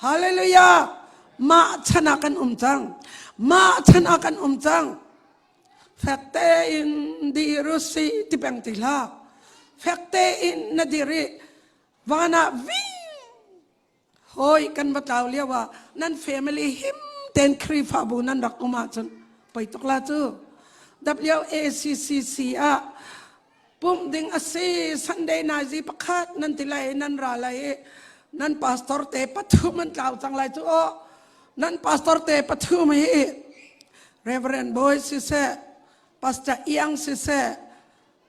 Hallelujah! Mah chan ah kan um cang. Mah chan ah kan um cang. Fek tein dir u si ti peng ti hlah. Fek tein na dir i van ah ving Hawi kan va tlau lio ah nan family him ten Khrihfabu nan rak um ahcun poi tuk la cu. WACCC ah pumh ding a si Sunday naizi pakhat nan ti lai nan ra lai i nan pastor te pathum an tlau cang lai cu aw nan pastor te pathum hi Reverend Boy siseh Pastor Iang siseh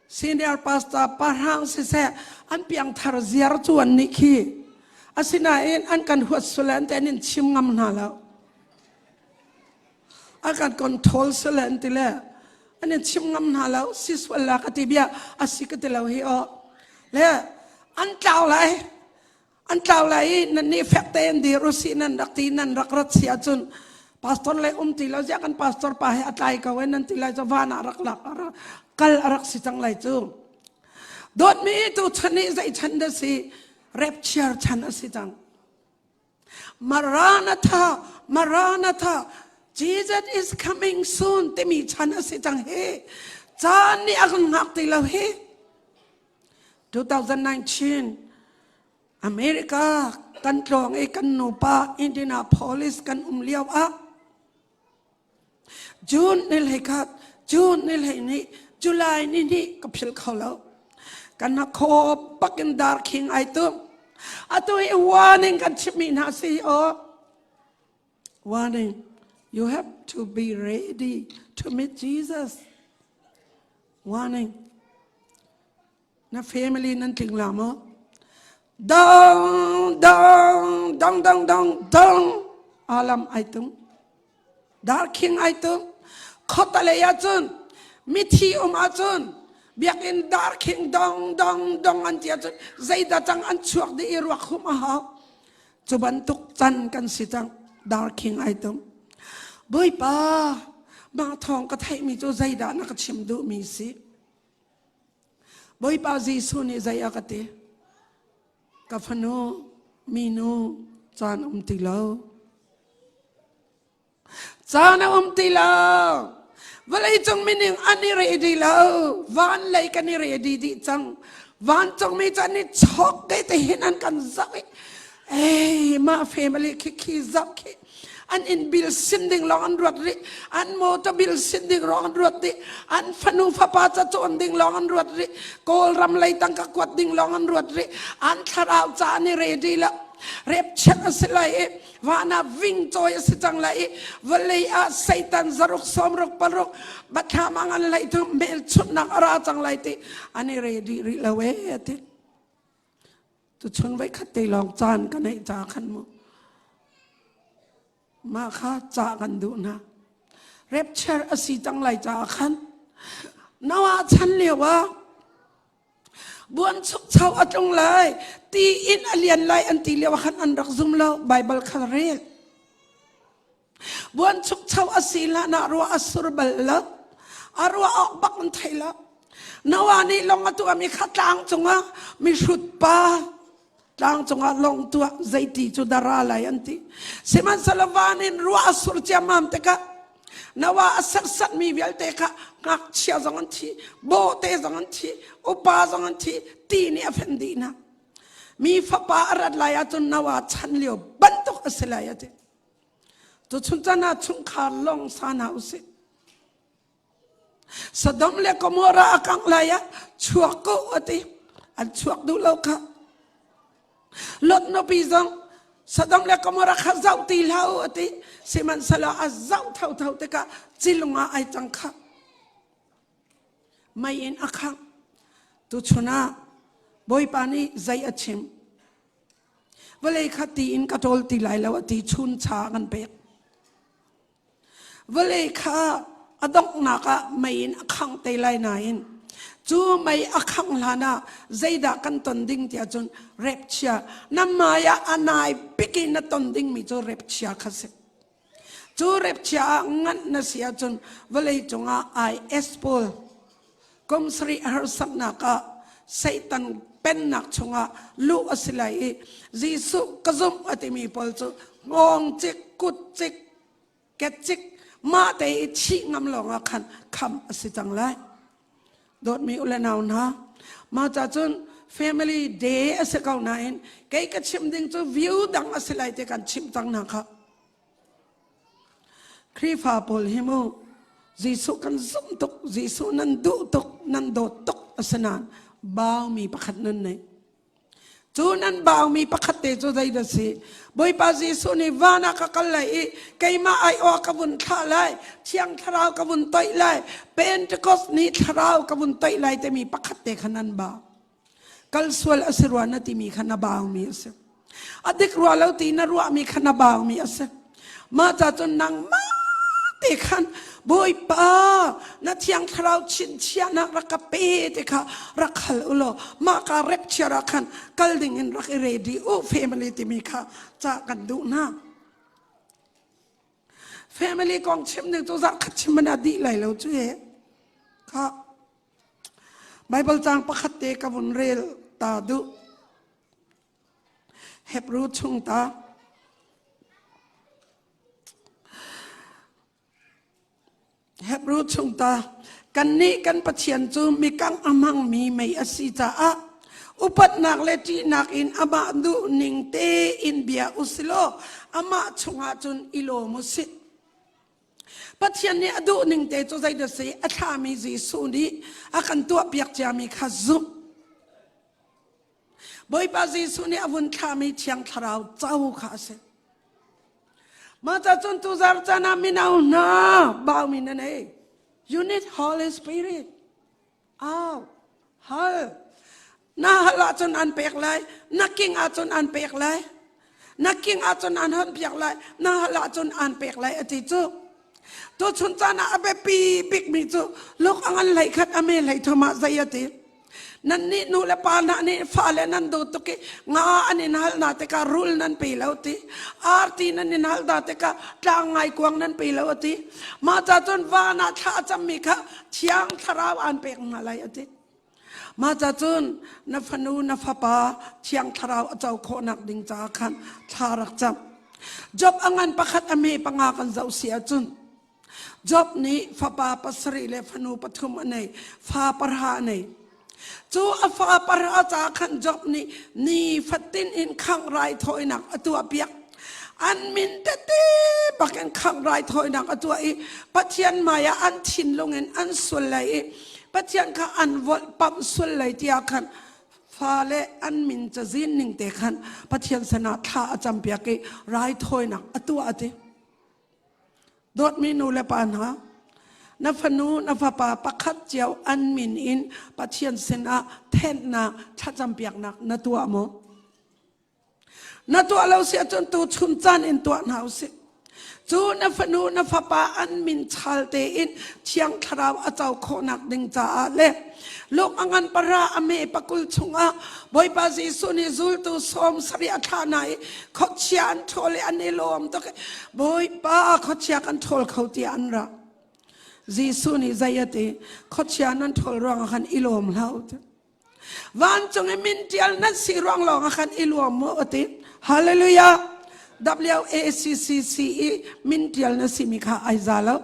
Senior pastor parhang siseh an piangthar ziar cu an nih khi. Asinain an kan huat sual an te an in chim ngam hna lo. A kan control sual an ti le an in chim ngam hna lo si sual la ka ti bia asi ka ti lo hi o. Le an tlau lai An tlau lai i nan nih fek tein dir usih nan rak ti nan rak rat si ahcun pastor le um ti lo ziah kan pastor pa he a tlai ko e nan ti lai cu van ah rak lak kal a rak si cang lai cu. Dawtmi tu chan hi zei chan dah si rapture chan a si cang. Maranatha Maranatha Jesus is coming soon timi chan a si cang hi. Caan nih a kan hngak ti lo hi. 2019 America kan tlawng i kan nupa Indianapolis kan um lio ah June ni hlei khat June ni hlei ni July ni ni ka phil kho lo kan kho bakin dar khing ai tu atu hi warning kan chimmi hna si o warning you have to be ready to meet Jesus Warning. Na family nan tling la maw? Dong, dong, dong, dong, dong, dong. Alam ai tung. Darking ai tung. Khota lei ahcun mithi um ahcun biakinn darking dong dong dong an ti ahcun zeidah cang an chuak dih i ruak hum a hau. Cu bantuk can kan si cang. Darking ai tung. Bawipa, mah thawng ka theihmi cu zeidah na ka chim duhmi si? Bawipa Jesuh nih zei a ka ti? Ka fanu, minu, caan um ti lo. Caan a um ti lo. Vawleicung mining an i ready lo. Van lei kan i ready dih cang. Vancung mi cu an i chok te te hin an kan zoh i ei mah family khi khi zoh khi an inn bil sin ding lawng an ruat rih an motor bil sin ding lawng an ruat dih an fanu fapa ca cawn ding lawng an ruat rih kawlram lei tangka kuat ding lawng an ruat rih an thlarau ca an i ready lo repchet a si lai i van ah ving cawi a si cang lai i vawlei ah Satan zaruk sawmruk paruk bathlam ang an lei tu hmelchunhnak a ra cang lai ti an i ready rih lo e ati tu chun voi khat te lawng caan ka neih ca khan mu mah kha ca kan duh hna rapture a si cang lai ca khan Noah chan lio ah Buanchukcho a tlung lai, ti in a lian lai an ti lio ah khan an rak zum lo. Baibal kha rel. Buanchukcho a si hlan ah ruah a sur bal lo. A ruah awk bak an thei lo. Noah nih lawng a tuahmi kha tlang cungah mihrut pa tlang cungah lawng tuah zeiti cu dara lai an ti sihmanhsehlaw van in ruah a sur ciammam tikah Noah a serhsatmi vialte kha ngakchia zong an thi bawhte zong an thi upa zong an thi ti nih a fenh dih hna mi fapa a rat lai ahcun Noah chan lio bantuk a si lai a ti tuchun chan ah chungkhar lawng sa hna usih Sodom le Gomorrah a kangh lai ah chuak ko a ti. An chuak duh lo kha. Lot nupi zong Sodom le Gomorrah kha zoh ti hlah u a ti. Sihmanhsehlaw a zoh thotho tikah cilung ah ai cang kha. Mei in a khangh. Tuchun ah Bawipa nih zei a chim? Vawlei kha ti in ka ṭawl ti lai lo a ti chun cha kan pek. Vawlei kha a donghnak ah mei in a khangh te lai nain cu mei a khangh hlan ah zeidah kan ton ding tiah cun repchia na hmai ah a nai bik in na ton dingmi cu repchia kha si. Cu repchia ah nganh na si ahcun vawlei cungah IS pawl kum sarih harsatnak ah Satan pennak chungah luh a si lai i Jesuh ka zumh a timi pawl cu hngawng cik kut cik ket cik mah te i thih ngam lawngah khan kham a si cang lai. Dawtmi u le nau hna, Mah ca cun family day a si ko nain kei ka chim ding cu view dang a si lai te kan chimh cang hna kha. Khrihfa pawl hi mu Jesuh kan zumh tuk, Jesuh nan duh tuk, nan dawt tuk a si nain baumi pakhat nan nei. Cu nan baumi pakhat te cu zeidah si? Bawipa Jesuh nih van ah ka kal lai i keimah aiawh ka vun thlah lai, Thiang Thlarau ka vun toih lai, Pentecost ni Thlarau ka vun toih lai timi pakhat te kha nan bau. Kal sual a si rua na timi kha na baumi a si. A dik rua lo ti na ruahmi kha na baumi a si. Mah ca cun nangmah te khan Bawipa na thiang thlarau chinchiahnak rak ka pe te kha rak hal u law mah ka rapture ah khan kal ding in rak i ready u family timi kha ca kan duh hna. Family kong chim ding cu zarh khat chim man a dih lai lo cu he. Kha Bible cang pakhat te ka vun rel ta duh. Hebrew chung ta Hebrew chung ta kannih kan Pathian cu mikang a hmangmi mei a si caah upatnak le ṭihnak in amah duh ning tein bia u si law amah chungah cun i lawm u sih. Pathian nih a duh ning te cu zeidah si a thlami Jesuh nih a kan tuahpiak ciami kha zumh. Bawipa Jesuh nih a vun thlahmi Thiang Thlarau co kha a si. Mah ca cun tuzar caan ah mino hna baumi na nei. You need Holy Spirit. Au, hal. Na hal ahcun an pek lai, na king ahcun an pek lai. Na king ahcun an hon piak lai, na hal ahcun an pek lai a ti cu. Tuchun caan ah a biapi bikmi cu luk a ngan hlei khat a me hlei thum ah zei a ti. Nannih nu le pa hna nih fale nan duh tuk i nga an in hal hna tikah rul nan pe lo ti. Arti nan in hal hna tikah tlang ngaikuang nan pe lo a ti. Mah ca cun van ah thla a cammi kha thiang thlarau aan pek hna lai a ti. Mah ca cun na fanu na fapa thiang thlarau a co khawhnak ding caah khan thla rak cam. Job a ngan pakhat a me panga kan zoh si ahcun Job nih fapa pasarih le fanu pathum a nei, fa parha a nei. Cu a fa parha ca khan Job nih ni fatin in khangh raithawinak a tuah piak. An min tete bakin khangh raithawinak a tuah i Pathian hmai ah an thinlung in an sual lai i Pathian kha an volhpamh sual lai tiah khan fale an min cazin ning te khan Pathian sinah thla a campiak i raithawinak a tuah a ti. Dawtmi nu le pa hna, na fanu na fapa pakhat cio an min in Pathian sinah thenhnak thlacampiaknak na tuah maw? Na tuah lo si ahcun tu chun caan in tuah hna usih. Cu na fanu na fapa an min chal tein Thiang Thlarau a co khawhnak ding caah le lung a ngan para a me pakul chungah Bawipa Jesuh nih zultu sawm sarih a thlah hna i khuachia an ṭhawl i an i lawm tuk i Bawipa khuachia kan ṭhawl kho tiah an ra. Jesuh nih zei a ti khuachia nan ṭhawl ruangah khan i lawm hlah u ti. Vancung i min ṭial nan si ruang lawng ah khan i lawm mu a ti. Hallelujah. W A C C C i min ṭial na simi kha ai za lo.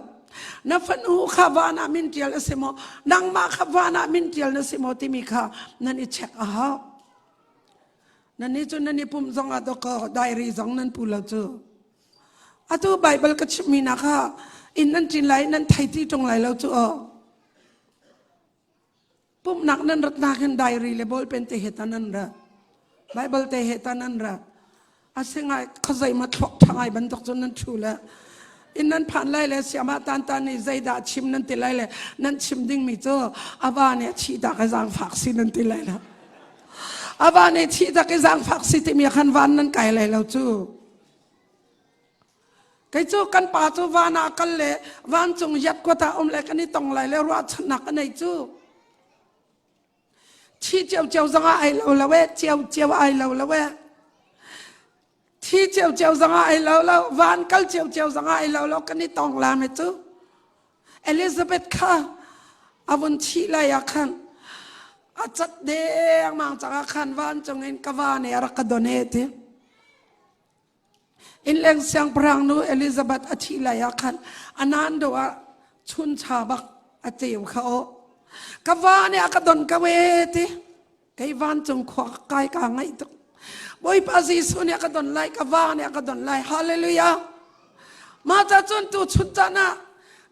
Na fanu kha van ah min ṭial a si maw? Nangmah kha van ah min ṭial na si maw timi kha nan i check a hau. Nan nih cu nan i pumh zong ah dawkaw diary zong nan pu lo cu. Atu Bible ka chimmi na kha inn nan ṭin lai nan thei ti ṭung lai lo cu aw. Pumhnak nan ratnak hin diary le ballpen te he ta nan ra. Bible te he ta nan ra. Asingai khazai ma thluak tha ngai bantuk cun nan thu le in nan phan lai le siama tan tan nih zeidah chim nan ti lai le nan chim ding mi cu ava nih a thih tak i zaangfak si nan ti lai la ava nih thih tak i zaangfak si timi khan van nan kai lai lo cu Kei cu kan pa cu van ah kal le vancung yat kuat ah um le kan i tong lai le ruahchannak a nei cu. Thi cio cio zong ah ai lo lo e, cio cio ai lo lo e. Thi cio cio zong ah ai lo lo, van kal cio cio zong ah ai lo lo kan i tong la me cu. Elizabeth kha a vun thih lai ah khan a cat dengmang cang ah khan vancung in ka va nih a rak ka don e ti. Innleng siangpahrang nu Elizabeth a thih lai ah khan a nan do ah chuncha bak a ceu kha aw. Ka va nih a ka don ko e ti. Kei vancung khua kai ka ngaih tuk. Bawipa Jesuh nih a ka don lai, ka va nih a ka don lai. Hallelujah. Mah ca cun tu chun caan ah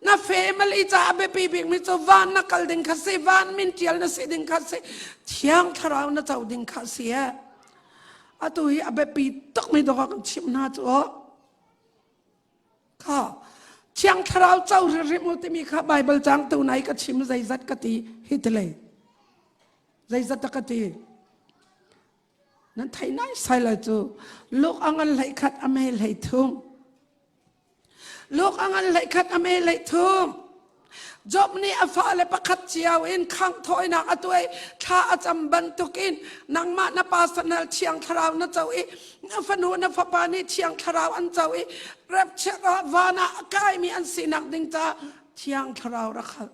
na family ca a biapi bikmi cu van na kal ding kha si, van min ṭial na si ding kha si, thiang thlarau na co ding kha si e. Atu hi a biapi tukmi dawk kan chimh hna cu aw. Kha thiang thlarau co hrimhrim u timi kha Bible cang tu nai ka chim zeizat ka ti hi tilei. Zeizat ka ti. Nan thei nai sai lai cu luk a ngan hlei khat a me hlei thum. Luk a ngan hlei khat a me hlei thum. Job nih a fale pakhat cio in khangh thawinak a tuah i thla a cam bantukin nangmah na personal thiang thlarau na co i na fanu na fapa nih thiang thlarau an co i rapture ah van ah a kaimi an sinak ding ca thiang thlarau rak hal.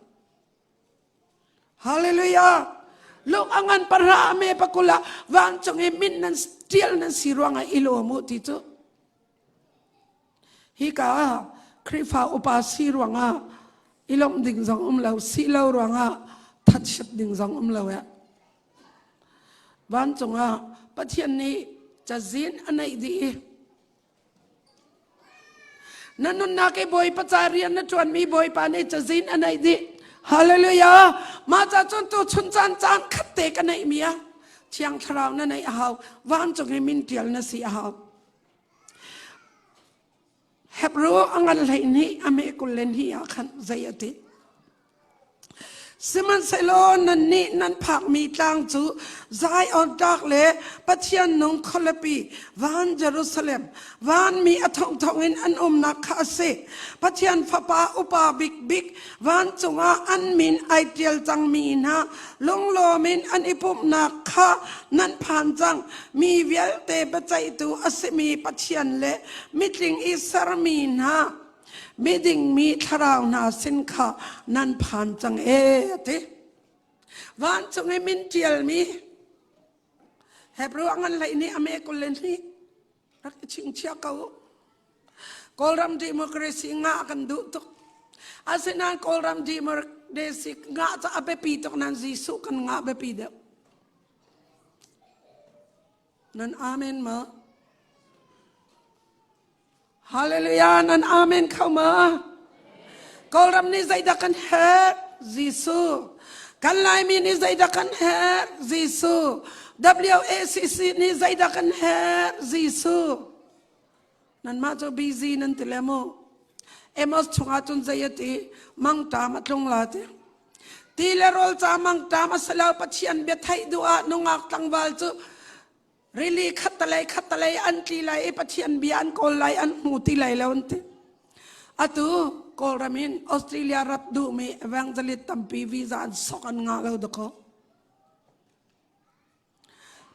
Hallelujah! Lung a ngan pahra a me pakul ah vancung i min nan tial nan si ruangah i lawm u ti cu. Hika ah Khrihfa upa si ruangah i lawmh ding zong um lo, si lo ruangah thatchiat ding zong um lo eh. Vancung ah Pathian nih cazin a neih dih i na nunnak i Bawipa ca rian na ṭuanmi Bawipa nih cazin a neih dih. Hallelujah! Mah ca cun tu chun caan caan khat te ka neihmi ah Thiang Thlarau na neih a hau. Vancung i min ṭial na si a hau. Hebrew a ngan 12 a meh 22 ah khan zei a ti. Sihmanhsehlaw nannih nan phakmi tlang cu Zion tlak le Pathian nung khualipi van Jerusalem vanmi a thongthong in an umnak kha a si. Pathian Fapa upa bikbik vancung ah an min ai ṭial cangmi hna lunglawm in an i pumhnak kha nan phan cang. Mi vialte biaceihtu a simi Pathian le mitling i sermi hna miding mi thlarau hna sin kha nan phan cang e a ti. Vancung i min ṭialmi Hebrew a ngan hlei nih a me 22 rak i chingchiah ko u. Kawlram democracy ngah kan duh tuk. Asinain Kawlram democracy ngah cu a biapi tuk nan Jesuh kan ngah biapi deuh. Nan amen ma? Hallelujah nan amen kho ma? Kawlram nih zeidah kan herh? Jesuh. Kan Laimi nih zeidah kan herh? Jesuh. WACC nih zeidah kan herh? Jesuh. Nanmah cu busy nan ti le mu. Amos chungah cun zei a ti? Mangṭam a tlung la ti. Ti le rawl ca mangṭam a si lo Pathian bia theih duh ah nungak tlangval cu rili khattalei khattalei an tli lai i Pathian bia an kawl lai an hmu ti lai lo an ti. Atu Kawlram in Australia rat duhmi evangelist tampi visa an sok an ngah lo dakaw.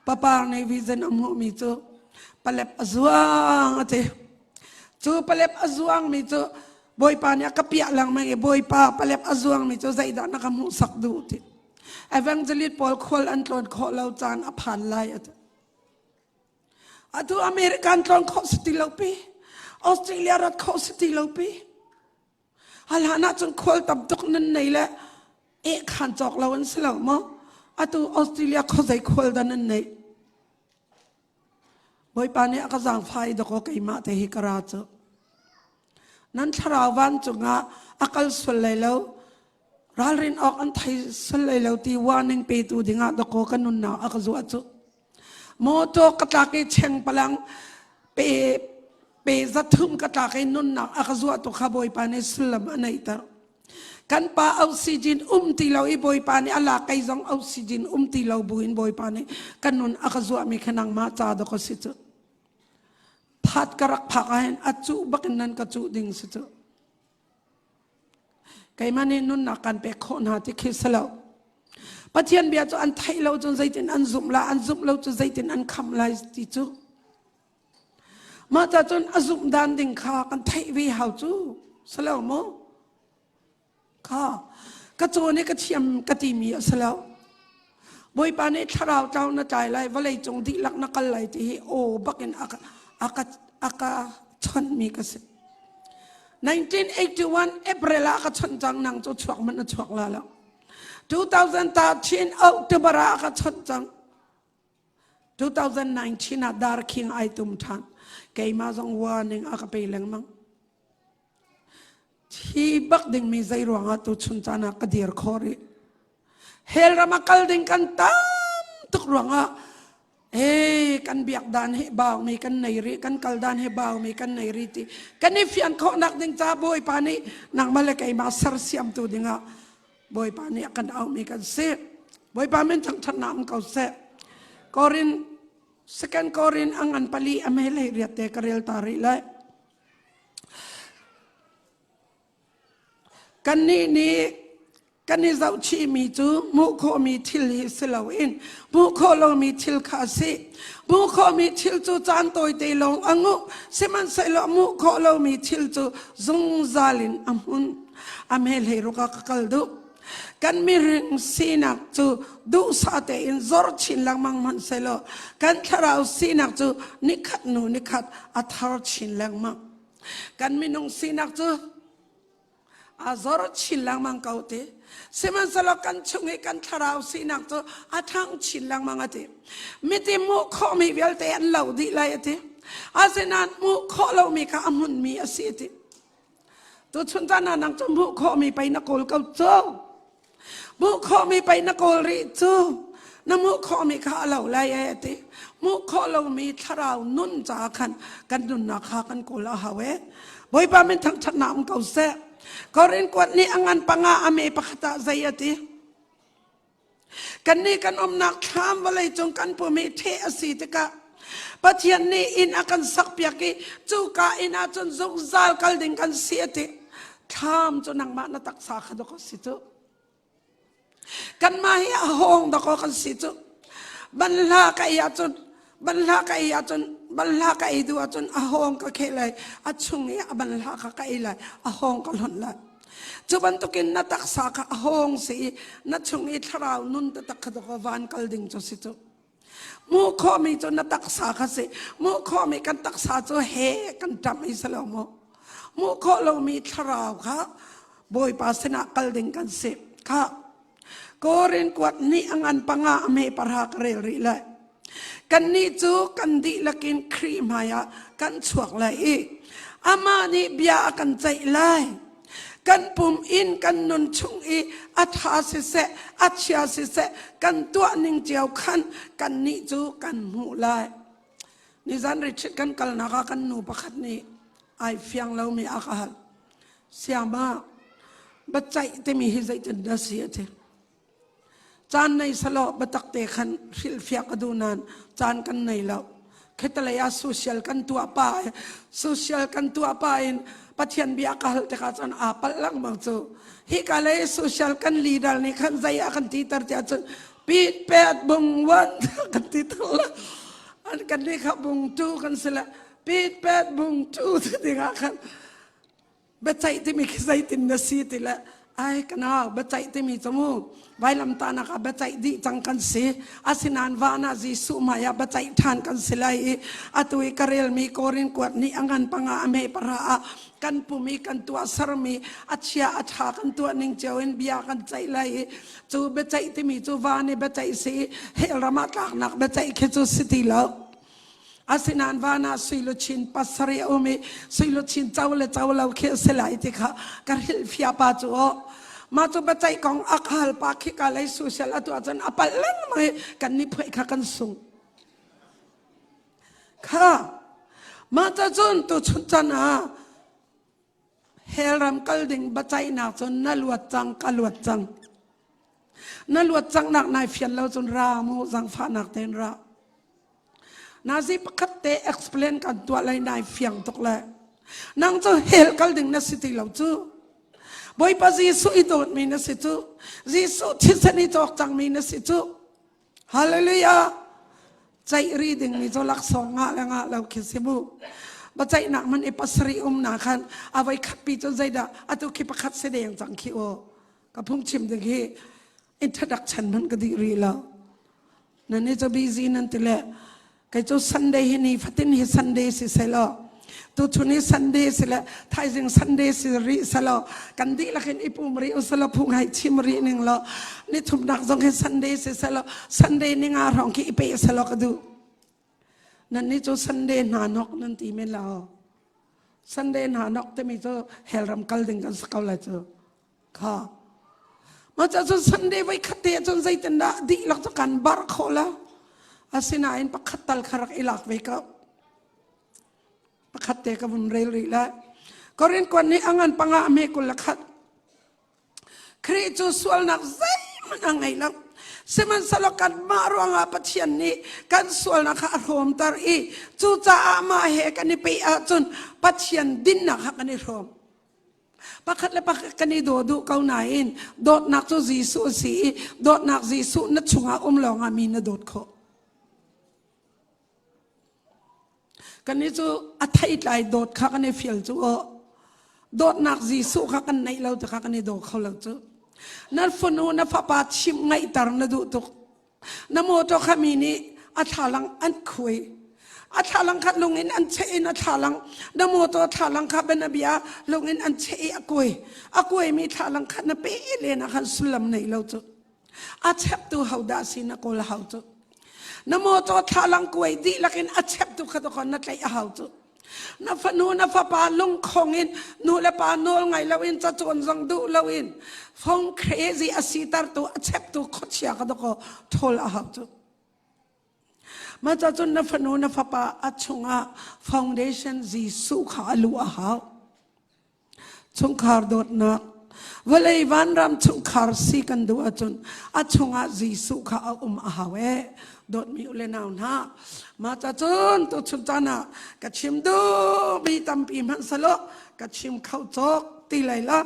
Papar nih vision a hmuhmi cu palep a zuang a ti. Cu palep a zuangmi cu Bawipa nih a ka piah lengmang i Bawipa palep a zuangmi cu zeidah na ka hmuhsak duh ti. Evangelist pawl khual an tlawn khawh lo caan a phan lai a ti. Atu American tlawn khawh si ti lo pi. Australia rat khawh si ti lo pi. Hlan ahcun khual tam tuk nan nei le eh khan cawk lo an si lo maw? Atu Australia khuazei khual dah nan neih? Bawipa nih a ka zaangfah i dakaw keimah te hi ka ra cu. Nan thlarau vancung ah a kal sual lai lo, ralrin awk an thei sual lai lo ti warning petu dingah dakaw ka nunnak a ka zuah cu. Mawtaw ka tlak i cheng palang pe pe zathum ka tlak i nunnak a ka zuah tu kha Bawipa nih sullam a neihter. Kan pa oxygen um ti lo i Bawipa nih a lak kei zong oxygen um ti lo buin Bawipa nih ka nun a ka zuahmi kha nangmah ca dawk a si cu. Phat ka rak phak ahhin a cuh bakin nan ka cuh ding si cu. Keimah nih nunnak kan pek khawh hna ti khi si lo. Pathian bia cu an theih lo cun zeitin an zumh lai, an zumh lo cu zeitin an khamh lai ti cu. Mah ca cun a zumh dan ding kha kan theih ve hau cu si lo maw? Kha ka cawn i ka thiam ka timi a si lo. Bawipa nih thlarau tlau na tlai lai, vawlei cung dihlak na kal lai ti hi aw bakin a ka, a ka, a ka chawnhmi ka si. 1981 April ah ka chawnh cang nang cu chuak man na chuak la lo. 2013 October ah a ka chawnh cang. 2019 ah darkhing ai tum ṭhan. Keimah zong warning a ka pe lengmang. Thi bak dingmi zei ruangah tu chun caan ah ka dir khawh rih. Hell ram ah kal ding kan tam tuk ruangah hey kan biak dan hi baumi kan nei rih kan kal dan hi baumi kan nei rih ti kan i fian khawhnak ding ca Bawipa nih nangmah le keimah sersiamtu dingah Bawipa nih a kan auhmi kan si. Bawipa min thangṭhatnak um ko seh. Korin second Korin a ngan pali a me lei riat te ka rel ta rih lai. Kannih nih kan i zohchihmi cu hmuh khawhmi thil hi si loin hmuh khawh lomi thil kha a si. Hmuh khawhmi thil cu caan tawite lawng a nguh, sihmanhsehlaw hmuh khawh lomi thil cu zungzal in a hmun. A hme ruk ah ka kal duh. Kan mihring sinak cu duhsah tein zor chin lengmang hmanh sehlaw kan thlarau sinak cu nikhat hnu nikhat a thar chin lengmang. Kan minung sinak cu a zor chin lengmang ko ti. Sihmanhsehlaw kan chung i kan thlarau sinak cu a ṭhang chin lengmang a ti. Miti hmuh khawhmi vialte an lo dih lai a ti. Asinain hmuh khawh lomi kha a hmunmi a si a ti. Tuchun caan ah nang cu hmuh khawhmi pei na kawl ko cu. Hmuh khawhmi pei na kawl rih cu. Na hmuh khawhmi kha a lo lai e ti. Hmuh khawh lomi thlarau nun caah khan kan nunnak kha kan kawl a hau e. Bawipa min thangṭhatnak um ko seh. Korin kuat nih a ngan panga a me pakhat ah zei a ti. Kannih kan umnak thlam vawlei cung kan pum hi ṭheh a si tikah Pathian nih inn a kan sakpiak i cuka inn ah cun zungzal kal ding kan si a ti. Thlam cu nangmah na taksa kha dawk a si cu. Kanmah hi a hawng dawk kan si cu. Banhla ka ei ahcun banhla ka ei ahcun banhla ka ei duh ahcun a hawng ka kheh lai a chung i a banhla kha ka ei lai a hawng ka hlonh lai. Cu bantukin na taksa kha a hawng si i na chung i thlarau nun taktak kha dawk van kal ding cu si cu. Hmuh khawhmi cu na taksa kha si. Hmuh khawhmi kan taksa cu he kan ṭamh i si lo maw? Hmuh khawh lomi thlarau kha Bawipa sinah kal ding kan si. Kha Korin kuat nih a ngan panga a me parha ka rel rih lai. Kannih cu kan dihlak in Khrih hmaiah kan chuak lai i amah nih bia a kan ceih lai. Kan pum in kan nun chung i a ṭha siseh, a chia siseh, kan tuah ning cio khan kannih cu kan hmuh lai. Nizan retreat kan kalnak ah kan nu pakhat nih ai fiang lomi a ka hal. Siama, biaceih timi hi zeitin dah si a ti. Caan nei selaw biatak te khan hrilhfiah ka duh nain caan kan nei lo. Khitalei ah social kan tuah pa social kan tuah pa in Pathian bia ka hal tikah cun aa palh lengmang cu. Hika lei social kan leader nih khan zei a kan titer tiah cun pit pet bung wan kan ti ter la. An kan nih kha bung tu kan si le pit pet bung tu ti dingah khan biaceih timi khi zeitin na si ti le ai kanau biaceih timi cu mu vailamtahnak ah biaceih dih cang kan si asinain van ah Jesuh hmai ah biaceih ṭhan kan si lai i atu i ka relmi Korin kuat nih a ngan panga a hme para ah kan pum i kan tuah sermi a chia a ṭha kan tuah ning cio in bia kan ceih lai i cu biaceih timi cu van i biaceih si i hell ram ah tlaknak biaceih khi cu si ti lo Asinain van ah sui luchin pasarih a um i sui luchin co le co lo khi a si lai ti kha ka hrilhfiah pa cu aw. Mah cu biaceih kong a ka hal pa khi ka lei social a tuah cun a palh lengmang i kan nih phuai kha kan sung. Kha mah ca cun tuchun chan ah hell ram kal ding biaceihnak cun na luat cang ka luat cang. Na luat cang nak nai fian lo cun ra mu zangfahnak tein ra. Nazi pakhat te explain kan tuah lai nai fiang tuk le. Nang cu hell kal ding na si ti lo cu. Bawipa Jesuh i dawtmi na si cu. Jesuh thisen i cawk cangmi na si cu. Hallelujah. Ceih ri dingmi cu laksawng ngah le ngah lo khi si mu. Baceihnak man i pasarih um na khan a voi khat pi cu zeidah atu khi pakhat si deng cang khi o. Ka phungchim ding hi introduction man ka dih rih lo. Nan i cu busy nan ti le kei cu Sunday hi ni fatin hi Sunday si selaw. Tuchun hi Sunday si le thaizing Sunday si rih selaw kan dihlak in i pum rih uselaw phung hai chim rih ning law ni thumnak zong hi Sunday si selaw Sunday ni nga hrawng khi i pe selaw ka duh. Nan nih cu Sunday hna nok nan ti men lo. Sunday hna nok timi cu hell ram kal ding kan si ko lai cu. Kha. Ma ca cun Sunday voi khat te cun zeitin dah dihlak cu kan bar khawh la. Asinain pakhat tal kha rak i lak ve ko. Pakhat te ka vun rel rih lai. Korin kuan nih a ngan panga a me 21. Khrih cu sualnak zeihmanh a ngei lo. Sihmanhsehlaw kanmah ruangah Pathian nih kan sualnak kha a hrawmter i cucaah mah he kan i peh ahcun Pathian dinnak kha kan i hrawm. Pakhat le pakhat kan i daw duh ko nain dawtnak cu Jesuh a si i dawtnak Jesuh na chungah um lawngah mi na dawt khawh. Kannih cu a theitlai dawt kha kan i fial cu aw. Dawtnak Jesuh kha kan neih lo tikah kan i daw kho lo cu. Na fanu na fapa chimh ngaihter na duh tuk. Na motor kha mi nih a thlalang an khuai. A thlalang kha lung in an cheh in a thlalang na motor thlalang kha bianabia lung in an cheh i a kuai. A kuaimi thlalang kha na pe len ah khan sullam nei lo cu. A cheptu hodah si na kawl a hau cu. Na mawtaw thlalang kuai dihlak in a cheptu kha to na tlaih a hau cu. Na fanu na fapa lungkhong in nu le pa nawl ngai loin cacawn zong duh loin phone crazy a sitartu a cheptu khuachia kha to ṭhawl a hau cu. Mah ca cun na fanu na fapa a chungah foundation Jesuh kha a luh a hau. Chungkhar dawtnak vawlei vanram chungkhar si kan duh ahcun a chungah Jesuh kha a um a hau ee dawtmi u le nau hna mah ca cun tuchun caan ah ka chim duhmi tampi hmanh selaw ka chim kho cawk ti lai lo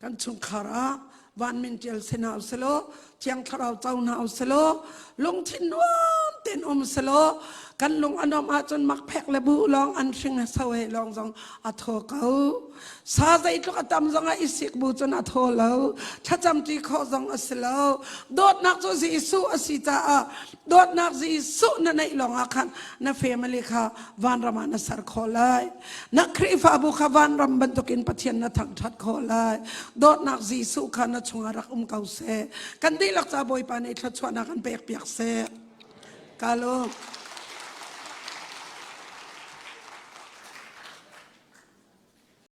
Kan chungkhar ah vanmin ṭial si hna uselaw, Thiang Thlarau co hna uselaw, lungthin nuam tein um selaw, kan lung a nuamh ahcun makphek le buh lawng an hring so he lawng zong a thaw ko. Sa zeitluk a tam zong ah i sik bu cun a thaw lo. Thlacam ṭi khawh zong a si lo. Dawtnak cu Jesuh a si caah dawtnak Jesuh na neih lawng ah khan na family kha vanram ah na ser khawh lai. Na Khrihfabu kha vanram bantukin Pathian na thangṭhat khawh lai. Dawtnak Jesuh kha na chungah rak um ko seh. Kan dihlak ca Bawipa nih thluachuahnak an pekpiak seh. Ka lawm.